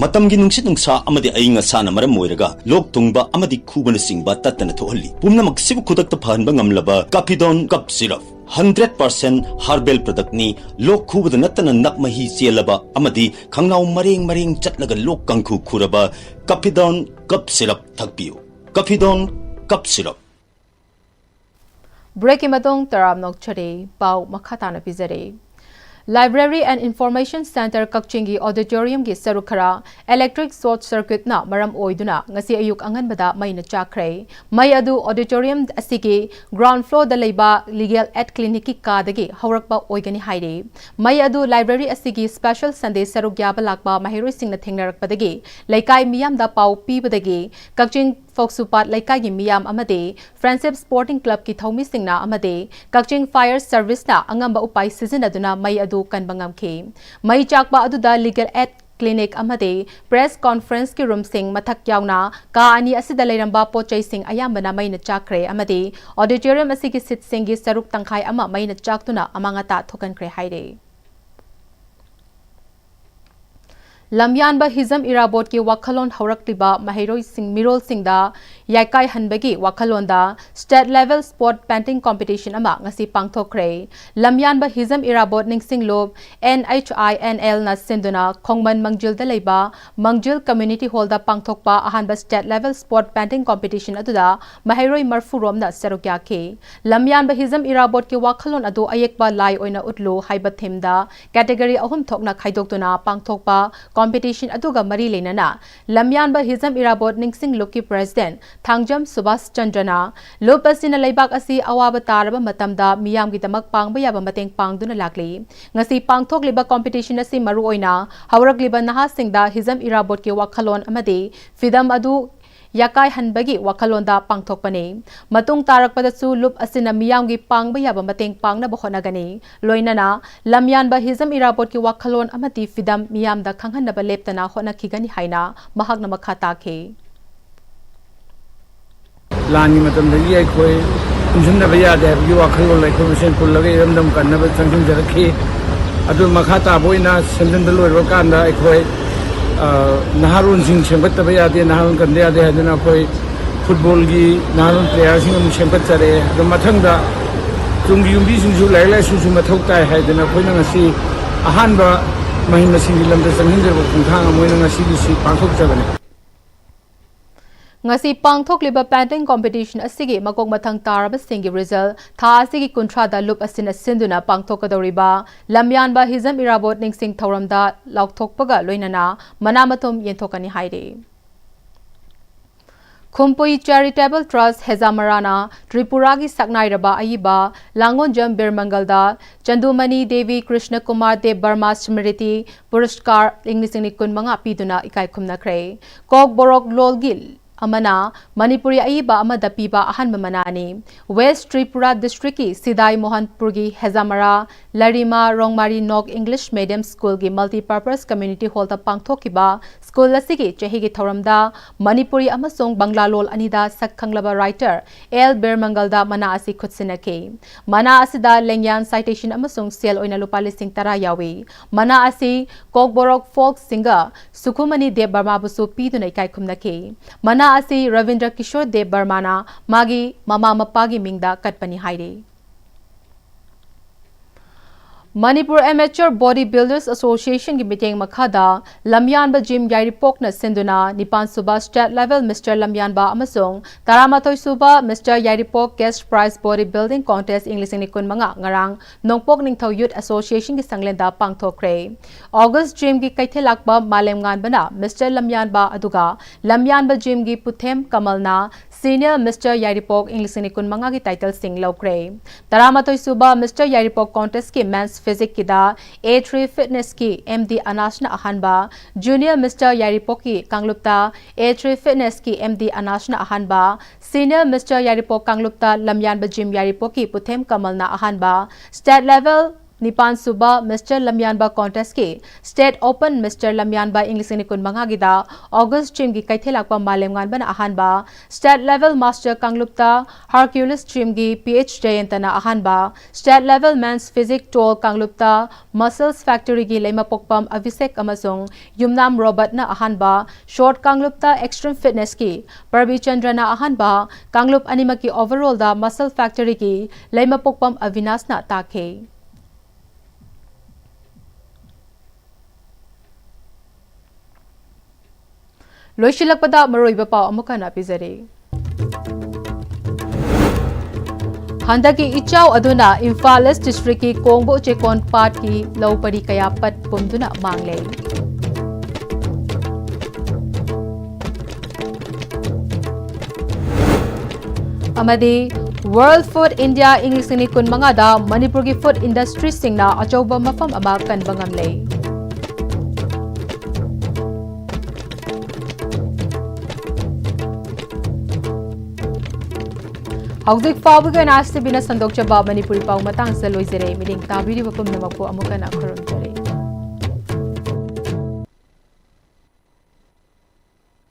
ꯃꯇꯝꯒꯤ ꯅꯨꯡꯁꯤꯠ ꯅꯨꯡꯁꯥ ꯑꯃꯗꯤ ꯑꯏꯪ ꯑꯁꯥꯅ ꯃꯔꯝ ꯑꯣꯏꯔꯒ ꯂꯣꯛ ꯊꯨꯡꯕ ꯑꯃꯗꯤ ꯈꯨꯕꯅꯆꯤꯡꯕ ꯇꯠꯇꯅ ꯊꯣꯛꯍꯜꯂꯤ꯫ ꯄꯨꯝꯅꯃꯛꯁꯤꯕꯨ ꯈꯨꯗꯛꯇ ꯐꯍꯟꯕ ꯉꯝꯂꯕ ꯀꯥꯐꯤꯗꯣꯟ cough syrup. Hundred percent herbal ꯄ꯭ꯔꯗꯛꯅꯤ꯫ ꯂꯣꯛ ꯈꯨꯕꯗ ꯅꯠꯇꯅ ꯅꯞ ꯃꯍꯤ ꯆꯦꯜꯂꯕ ꯑꯃꯗꯤ ꯈꯪꯅꯥꯎ ꯃꯔꯦꯡ ꯃꯔꯦꯡ ꯆꯠꯂꯒ ꯂꯣꯛ ꯀꯥꯡꯈꯨ ꯈꯨꯔꯕ ꯀꯥꯐꯤꯗꯣꯟ ꯀꯞ ꯁꯤꯔꯞ ꯊꯛꯄꯤꯌꯨ꯫ ꯀꯥꯐꯤꯗꯣꯟ ꯀꯞ ꯁꯤꯔꯞ꯫ Break ꯀꯤ ꯃꯇꯨꯡ ꯇꯔꯥꯝꯅ ꯑꯣꯛꯆꯔꯤ꯫ ꯄꯥꯎ ꯃꯈꯥ ꯇꯥꯅ ꯄꯤꯖꯔꯤ꯫ Library and Information Centre ꯀꯛꯆꯤꯡꯒꯤ auditorium ꯒꯤ ꯁꯔꯨꯛ ꯈꯔ electric short circuit ꯅ ꯃꯔꯝ ꯑꯣꯏꯗꯨꯅ ꯉꯁꯤ ꯑꯌꯨꯛ ꯑꯉꯟꯕꯗ ꯃꯩꯅ ꯆꯥꯛꯈ꯭ꯔꯦ꯫ ꯃꯩ ꯑꯗꯨ auditorium ꯑꯁꯤꯒꯤ ground floor ꯗ ꯂꯩꯕ Legal Aid Clinic ꯀꯤ ꯀꯥꯗꯒꯤ ꯍꯧꯔꯛꯄ ꯑꯣꯏꯒꯅꯤ ꯍꯥꯏꯔꯤ꯫ ꯃꯩ ꯑꯗꯨ library ꯑꯁꯤꯒꯤ Special Sunday ꯁꯔꯨꯛ ꯌꯥꯕ ꯂꯥꯛꯄ ꯃꯍꯩꯔꯣꯏꯁꯤꯡꯅ ꯊꯦꯡꯅꯔꯛꯄꯗꯒꯤ ꯂꯩꯀꯥꯏ ꯃꯤꯌꯥꯝꯗ ꯄꯥꯎ ꯄꯤꯕꯗꯒꯤ ꯀꯛꯆꯤꯡ ꯐꯧꯁꯨꯄꯥꯠ ꯂꯩꯀꯥꯏꯒꯤ ꯃꯤꯌꯥꯝ ꯑꯃꯗꯤ Friendship Sporting Club ꯀꯤ ꯊꯧꯃꯤꯁꯤꯡꯅ ꯑꯃꯗꯤ ꯀꯛꯆꯤꯡ Fire Service ꯅ ꯑꯉꯝꯕ ꯎꯄꯥꯏ ꯁꯤꯖꯤꯟꯅꯗꯨꯅ ꯃꯩ ꯑꯗꯨ ꯀꯟꯕ ꯉꯝꯈꯤ꯫ ꯃꯩ ꯆꯥꯛꯄ ꯑꯗꯨꯗ Legal Aid Clinic ꯑꯃꯗꯤ Press Conference ꯀꯤ room ꯁꯤꯡ ꯃꯊꯛ ꯌꯥꯎꯅ ꯀꯥ ꯑꯅꯤ ꯑꯁꯤꯗ ꯂꯩꯔꯝꯕ ꯄꯣꯠ ꯆꯩꯁꯤꯡ ꯑꯌꯥꯝꯕꯅ ꯃꯩꯅ ꯆꯥꯛꯈ꯭ꯔꯦ ꯑꯃꯗꯤ auditorium ꯑꯁꯤꯒꯤ seat ꯁꯤꯡꯒꯤ ꯁꯔꯨꯛ ꯇꯪꯈꯥꯏ ꯑꯃ ꯃꯩꯅ ꯆꯥꯛꯇꯨꯅ ꯑꯃꯥꯡ ꯑꯇꯥ ꯊꯣꯛꯍꯟꯈ꯭ꯔꯦ ꯍꯥꯏꯔꯤ꯫ ꯂꯝꯌꯥꯟꯕ ꯍꯤꯖꯝ ꯏꯔꯥꯕꯣꯠꯀꯤ ꯋꯥꯈꯜꯂꯣꯟ ꯍꯧꯔꯛꯂꯤꯕ ꯃꯍꯩꯔꯣꯏꯁꯤꯡ, ꯃꯤꯔꯣꯜꯁꯤꯡꯗ ꯌꯥꯏꯀꯥꯏꯍꯟꯕꯒꯤ ꯋꯥꯈꯜꯂꯣꯟꯗ State Level Sport Painting Competition ꯑꯃ ꯉꯁꯤ ꯄꯥꯡꯊꯣꯛꯈ꯭ꯔꯦ꯫ ꯂꯝꯌꯥꯟꯕ Hijam Irabot ꯅꯤꯡꯁꯤꯡꯂꯨꯞ, N H I N L ꯅ ꯁꯤꯟꯗꯨꯅ ꯈꯣꯡꯃꯟ ꯃꯪꯖꯤꯜꯗ ꯂꯩꯕ ꯃꯪꯖꯤꯜ Community Hall ꯗ ꯄꯥꯡꯊꯣꯛꯄ ꯑꯍꯥꯟꯕ State Level Sport Painting Competition ꯑꯗꯨꯗ ꯃꯍꯩꯔꯣꯏ ꯃꯔꯐꯨ ꯔꯣꯝꯅ ꯁꯔꯨꯛ ꯌꯥꯈꯤ꯫ ꯂꯝꯌꯥꯟꯕ ꯍꯤꯖꯝ ꯏꯔꯥꯕꯣꯠꯀꯤ ꯋꯥꯈꯜꯂꯣꯟ ꯑꯗꯨ ꯑꯌꯦꯛꯄ ꯂꯥꯏ ꯑꯣꯏꯅ ꯎꯠꯂꯨ ꯍꯥꯏꯕ theme ꯗ category ꯑꯍꯨꯝ ꯊꯣꯛꯅ ꯈꯥꯏꯗꯣꯛꯇꯨꯅ ꯄꯥꯡꯊꯣꯛꯄ competition ꯑꯗꯨꯒ ꯃꯔꯤ ꯂꯩꯅꯅ ꯂꯝꯌꯥꯟꯕ ꯍꯤꯖꯝ ꯏꯔꯥꯕꯣꯠ ꯅꯤꯡꯁꯤꯡ ꯂꯨꯞꯀꯤ president ꯊꯥꯡꯖꯝ ꯁꯨꯕꯥꯁ ꯆꯟꯗ꯭ꯔꯅ ꯂꯨꯞ ꯑꯁꯤꯅ ꯂꯩꯕꯥꯛ ꯑꯁꯤ ꯑꯋꯥꯕ ꯇꯥꯔꯕ ꯃꯇꯝꯗ ꯃꯤꯌꯥꯝꯒꯤꯗꯃꯛ ꯄꯥꯡꯕ ꯌꯥꯕ ꯃꯇꯦꯡ ꯄꯥꯡꯗꯨꯅ ꯂꯥꯛꯂꯤ꯫ ꯉꯁꯤ ꯄꯥꯡꯊꯣꯛꯂꯤꯕ competition ꯑꯁꯤ ꯃꯔꯨꯑꯣꯏꯅ ꯍꯧꯔꯛꯂꯤꯕ ꯅꯍꯥꯁꯤꯡꯗ ꯍꯤꯖꯝ ꯏꯔꯥꯕꯣꯠꯀꯤ ꯋꯥꯈꯜꯂꯣꯟ ꯑꯃꯗꯤ ꯐꯤꯗꯝ ꯑꯗꯨ ꯌꯥꯀꯥꯏꯍꯟꯕꯒꯤ ꯋꯥꯈꯜꯂꯣꯟꯗ ꯄꯥꯡꯊꯣꯛꯄꯅꯤ꯫ ꯃꯇꯨꯡ ꯇꯥꯔꯛꯄꯗꯁꯨ ꯂꯨꯞ ꯑꯁꯤꯅ ꯃꯤꯌꯥꯝꯒꯤ ꯄꯥꯡꯕ ꯌꯥꯕ ꯃꯇꯦꯡ ꯄꯥꯡꯅꯕ ꯍꯣꯠꯅꯒꯅꯤ꯫ ꯂꯣꯏꯅꯅ ꯂꯝꯌꯥꯟꯕ ꯍꯤꯖꯝ ꯏꯔꯥꯕꯣꯠꯀꯤ ꯋꯥꯈꯜꯂꯣꯟ ꯑꯃꯗꯤ ꯐꯤꯗꯝ ꯃꯤꯌꯥꯝꯗ ꯈꯪꯍꯟꯅꯕ ꯂꯦꯞꯇꯅ ꯍꯣꯠꯅꯈꯤꯒꯅꯤ ꯍꯥꯏꯅ ꯃꯍꯥꯛꯅ ꯃꯈꯥ ꯇꯥꯈꯤ꯫ ꯂꯥꯟꯒꯤ ꯃꯇꯝꯗꯒꯤ ꯑꯩꯈꯣꯏ ꯄꯨꯟꯁꯤꯟꯅꯕ ꯌꯥꯗꯦ ꯍꯥꯏꯕꯒꯤ ꯋꯥꯈꯜꯂꯣꯟ ꯑꯩꯈꯣꯏ ꯃꯁꯦꯟ ꯄꯨꯜꯂꯒ ꯏꯔꯝꯗꯝ ꯀꯟꯅꯕ ꯆꯪꯁꯤꯟꯖꯔꯛꯈꯤ꯫ ꯑꯗꯨ ꯃꯈꯥ ꯇꯥꯕ ꯑꯣꯏꯅ ꯁꯦꯝꯖꯤꯟꯕ ꯂꯣꯏꯔꯕ ꯀꯥꯟꯗ ꯑꯩꯈꯣꯏ, ꯑ, ꯅꯍꯥꯔꯣꯟꯁꯤꯡ ꯁꯦꯝꯒꯠꯇꯕ ꯌꯥꯗꯦ, ꯅꯍꯥꯔꯣꯟ ꯀꯟꯗ ꯌꯥꯗꯦ ꯍꯥꯏꯗꯨꯅ ꯑꯩꯈꯣꯏ football ꯒꯤ ꯅꯍꯥꯔꯣꯟ player ꯁꯤꯡ ꯑꯃꯨꯛ ꯁꯦꯝꯒꯠꯆꯔꯛꯑꯦ꯫ ꯑꯗꯣ ꯃꯊꯪꯗ ꯇꯨꯡꯒꯤ ꯌꯨꯝꯕꯤꯁꯤꯡꯁꯨ ꯂꯥꯏꯔꯤꯛ ꯂꯥꯏꯁꯨꯁꯨ ꯃꯊꯧ ꯇꯥꯏ ꯍꯥꯏꯗꯅ ꯑꯩꯈꯣꯏꯅ ꯉꯁꯤ ꯑꯍꯥꯟꯕ ꯃꯍꯩ ꯃꯁꯤꯡꯒꯤ ꯂꯝꯗ ꯆꯪꯁꯤꯟꯖꯔꯛꯄ ꯈꯣꯡꯊꯥꯡ ꯑꯃ ꯑꯣꯏꯅ ꯉꯁꯤꯒꯤꯁꯤ ꯄꯥꯡꯊꯣꯛꯆꯕꯅꯤ꯫ ꯉꯁꯤ ꯄꯥꯡꯊꯣꯛꯂꯤꯕ painting competition ꯑꯁꯤꯒꯤ ꯃꯀꯣꯛ ꯃꯊꯪ ꯇꯥꯔꯕꯁꯤꯡꯒꯤ result ꯊꯥ ꯑꯁꯤꯒꯤ ꯀꯨꯟꯊ꯭ꯔꯥꯗ ꯂꯨꯞ ꯑꯁꯤꯅ ꯁꯤꯟꯗꯨꯅ ꯄꯥꯡꯊꯣꯛꯀꯗꯧꯔꯤꯕ ꯂꯝꯌꯥꯟꯕ ꯍꯤꯖꯝ ꯏꯔꯥꯕꯣꯠ ꯅꯤꯡꯁꯤꯡ ꯊꯧꯔꯝꯗ ꯂꯥꯎꯊꯣꯛꯄꯒ ꯂꯣꯏꯅꯅ ꯃꯅꯥ ꯃꯊꯨꯝ ꯌꯦꯟꯊꯣꯛꯀꯅꯤ ꯍꯥꯏꯔꯤ꯫ ꯈꯨꯝꯄꯨꯏ Charitable Trust ꯍꯦꯖꯥꯃꯔꯥꯅ ꯇ꯭ꯔꯤꯄꯨꯔꯥꯒꯤ ꯁꯛꯅꯥꯏꯔꯕ ꯑꯏꯕ ꯂꯥꯡꯒꯣꯟꯖꯝ ꯕꯤꯔꯃꯪꯒꯜꯗ ꯆꯟꯗꯨꯃꯅꯤ ꯗꯦꯕꯤ ꯀ꯭ꯔꯤꯁꯅ ꯀꯨꯃꯥꯔ ꯗꯦꯕ ꯕꯔꯃꯥ ꯁ꯭ꯃ꯭ꯔꯤꯇꯤ ꯄꯨꯔꯁꯀꯥꯔ ꯏꯪ ꯂꯤꯁꯤꯡ ꯑꯅꯤ ꯀꯨꯟꯃꯉꯥ ꯄꯤꯗꯨꯅ ꯏꯀꯥꯏ ꯈꯨꯝꯅꯈ꯭ꯔꯦ꯫ ꯀꯣꯛꯕꯣꯔꯣꯛ ꯂꯣꯜꯒꯤ ꯑꯃꯅ ꯃꯅꯤꯄꯨꯔꯤ ꯑꯏꯕ ꯑꯃꯗ ꯄꯤꯕ ꯑꯍꯥꯟꯕ ꯃꯅꯥꯅꯤ꯫ West Tripura district ꯀꯤ ꯁꯤꯗꯥꯏ ꯃꯣꯍꯟꯄꯨꯔꯒꯤ ꯍꯦꯖꯥꯃꯔꯥ ꯂꯔꯤꯃꯥ ꯔꯣꯡꯃꯥꯔꯤ ꯅꯣꯛ English medium school ꯒꯤ multipurpose community hall ꯗ ꯄꯥꯡꯊꯣꯛꯈꯤꯕ school ꯑꯁꯤꯒꯤ ꯆꯍꯤꯒꯤ ꯊꯧꯔꯝꯗ ꯃꯅꯤꯄꯨꯔꯤ ꯑꯃꯁꯨꯡ ꯕꯪꯒ꯭ꯂꯥ ꯂꯣꯜ ꯑꯅꯤꯗ ꯁꯛ ꯈꯪꯂꯕ writer ꯑꯦꯜ ꯕꯤꯔꯃꯪꯒꯜꯗ ꯃꯅꯥ ꯑꯁꯤ ꯈꯨꯠꯁꯤꯟꯅꯈꯤ꯫ ꯃꯅꯥ ꯑꯁꯤꯗ ꯂꯦꯡꯌꯥꯟ citation ꯑꯃꯁꯨꯡ ꯁꯦꯜ ꯑꯣꯏꯅ ꯂꯨꯄꯥ ꯂꯤꯁꯤꯡ ꯇꯔꯥ ꯌꯥꯎꯏ꯫ ꯃꯅꯥ ꯑꯁꯤ ꯀꯣꯛꯕꯣꯔꯣꯛ folk singer ꯁꯨꯈꯨꯃꯅꯤ ꯗꯦꯕ ꯕꯔꯃꯥꯕꯨꯁꯨ ꯄꯤꯗꯨꯅ ꯏꯀꯥꯏ ꯈꯨꯝꯅꯈꯤ꯫ ꯃꯅꯥ ꯑꯁꯤ ꯔꯕꯤꯟꯗ꯭ꯔ ꯀꯤꯁꯣꯔ ꯗꯦꯕ ꯕꯔꯃꯥꯅ ꯃꯥꯒꯤ ꯃꯃꯥ ꯃꯄꯥꯒꯤ ꯃꯤꯡꯗ ꯀꯠꯄꯅꯤ ꯍꯥꯏꯔꯤ꯫ Manipur Amateur Body Builders Association ꯒꯤ ꯃꯤꯠꯌꯦꯡ ꯃꯈꯥꯗ ꯂꯝꯌꯥꯟꯕ ꯖꯤꯝ ꯌꯥꯏꯔꯤꯄꯣꯛꯅ ꯁꯤꯟꯗꯨꯅ ꯅꯤꯄꯥꯟ ꯁꯨꯕ state level Mister ꯂꯝꯌꯥꯟꯕ ꯑꯃꯁꯨꯡ ꯇꯔꯥꯃꯥꯊꯣꯏ ꯁꯨꯕ Mister ꯌꯥꯏꯔꯤꯄꯣꯛ cash prize body building contest ꯏꯪ ꯂꯤꯁꯤꯡ ꯑꯅꯤ ꯀꯨꯟꯃꯉꯥ ꯉꯔꯥꯡ ꯅꯣꯡꯄꯣꯛ ꯅꯤꯡꯊꯧ Youth Association ꯒꯤ ꯁꯪꯂꯦꯟꯗ ꯄꯥꯡꯊꯣꯛꯈ꯭ꯔꯦ꯫ August ꯖꯤꯝꯒꯤ ꯀꯩꯊꯦꯜ ꯂꯥꯛꯄ ꯃꯥꯂꯦꯝ ꯉꯥꯟꯕꯅ Mister ꯂꯝꯌꯥꯟꯕ ꯑꯗꯨꯒ ꯂꯝꯌꯥꯟꯕ ꯖꯤꯝꯒꯤ ꯄꯨꯊꯦꯝ ꯀꯃꯜꯅ Senior Mister ꯌꯥꯏꯔꯤꯄꯣꯛ ꯏꯪ ꯂꯤꯁꯤꯡ ꯑꯅꯤ ꯀꯨꯟꯃꯉꯥꯒꯤ title ꯁꯤꯡ ꯂꯧꯈ꯭ꯔꯦ꯫ ꯇꯔꯥꯃꯥꯊꯣꯏ ꯁꯨꯕ Mister ꯌꯥꯏꯔꯤꯄꯣꯛ contest ꯀꯤ men's physique ꯀꯤꯗ A three Fitness ꯀꯤ M D ꯑꯅꯥꯁꯅ ꯑꯍꯥꯟꯕ, Junior Mister ꯌꯥꯏꯔꯤꯄꯣꯛꯀꯤ ꯀꯥꯡꯂꯨꯞꯇ A three Fitness ꯀꯤ M D ꯑꯅꯥꯁꯅ ꯑꯍꯥꯟꯕ, Senior Mister ꯌꯥꯏꯔꯤꯄꯣꯛ ꯀꯥꯡꯂꯨꯞꯇ ꯂꯝꯌꯥꯟꯕ ꯖꯤꯝ ꯌꯥꯏꯔꯤꯄꯣꯛꯀꯤ ꯄꯨꯊꯦꯝ ꯀꯃꯜꯅ ꯑꯍꯥꯟꯕ, state level ꯅꯤꯄꯥꯟ ꯁꯨꯕ Mister ꯂꯝꯌꯥꯟꯕ contest ꯀꯤ state open Mister ꯂꯝꯌꯥꯟꯕ ꯏꯪ ꯂꯤꯁꯤꯡ ꯑꯅꯤ ꯀꯨꯟꯃꯉꯥꯒꯤꯗ August ꯖꯤꯝꯒꯤ ꯀꯩꯊꯦꯜ ꯂꯥꯛꯄ ꯃꯥꯂꯦꯝ ꯉꯥꯟꯕꯅ ꯑꯍꯥꯟꯕ, state level master ꯀꯥꯡꯂꯨꯞꯇ Hercules ꯖꯤꯝꯒꯤ P H ꯖꯌꯟꯇꯅ ꯑꯍꯥꯟꯕ, state level men's physique tall ꯀꯥꯡꯂꯨꯞꯇ Muscles Factory ꯒꯤ ꯂꯩꯃꯄꯣꯛꯄꯝ ꯑꯚꯤꯁꯦꯛ ꯑꯃꯁꯨꯡ ꯌꯨꯝꯅꯥꯝ ꯔꯣꯕꯔꯠꯅ ꯑꯍꯥꯟꯕ, short ꯀꯥꯡꯂꯨꯞꯇ Extreme Fitness ꯀꯤ ꯄ꯭ꯔꯕꯤ ꯆꯟꯗ꯭ꯔꯅ ꯑꯍꯥꯟꯕ, ꯀꯥꯡꯂꯨꯞ ꯑꯅꯤꯃꯛꯀꯤ overall ꯗ Muscles Factory ꯒꯤ ꯂꯩꯃꯄꯣꯛꯄꯝ ꯑꯚꯤꯅꯥꯁꯅ ꯇꯥꯈꯤ꯫ ꯂꯣꯏꯁꯤꯜꯂꯛꯄꯗ ꯃꯔꯨꯑꯣꯏꯕ ꯄꯥꯎ ꯑꯃꯨꯛ ꯍꯟꯅ ꯄꯤꯖꯔꯤ꯫ ꯍꯟꯗꯛꯀꯤ ꯏꯆꯥꯎ ꯑꯗꯨꯅ ꯏꯝꯐꯥꯜ ꯏꯁ ꯗꯤꯁꯇ꯭ꯔꯤꯛꯀꯤ ꯀꯣꯡꯕ ꯎꯆꯦꯀꯣꯟ ꯄꯥꯠꯀꯤ ꯂꯧ ꯄꯔꯤ ꯀꯌꯥ ꯄꯠ ꯄꯨꯝꯗꯨꯅ ꯃꯥꯡꯂꯦ꯫ ꯑꯃꯗꯤ World Food India ꯏꯪ ꯂꯤꯁꯤꯡ ꯑꯅꯤ ꯀꯨꯟꯃꯉꯥꯗ ꯃꯅꯤꯄꯨꯔꯒꯤ ꯐꯨꯗ ꯏꯟꯗꯁꯇ꯭ꯔꯤꯁꯤꯡꯅ ꯑꯆꯧꯕ ꯃꯐꯝ ꯑꯃ ꯀꯟꯕ ꯉꯝꯂꯦ꯫ ꯍꯧꯖꯤꯛ ꯐꯥꯎꯕꯒꯤ ꯑꯣꯏꯅ ꯑꯥꯏ ꯑꯦꯁ ꯇꯤ ꯚꯤꯅ ꯁꯟꯗꯣꯛꯆꯕ ꯃꯅꯤꯄꯨꯔꯤ ꯄꯥꯎ ꯃꯇꯥꯡꯁꯤꯗ ꯂꯣꯏꯖꯔꯦ꯫ ꯃꯤꯠꯌꯦꯡ ꯇꯥꯕꯤꯔꯤꯕ ꯄꯨꯝꯅꯃꯛꯄꯨ ꯑꯃꯨꯛ ꯍꯟꯅ ꯈꯨꯔꯨꯝꯖꯔꯤ꯫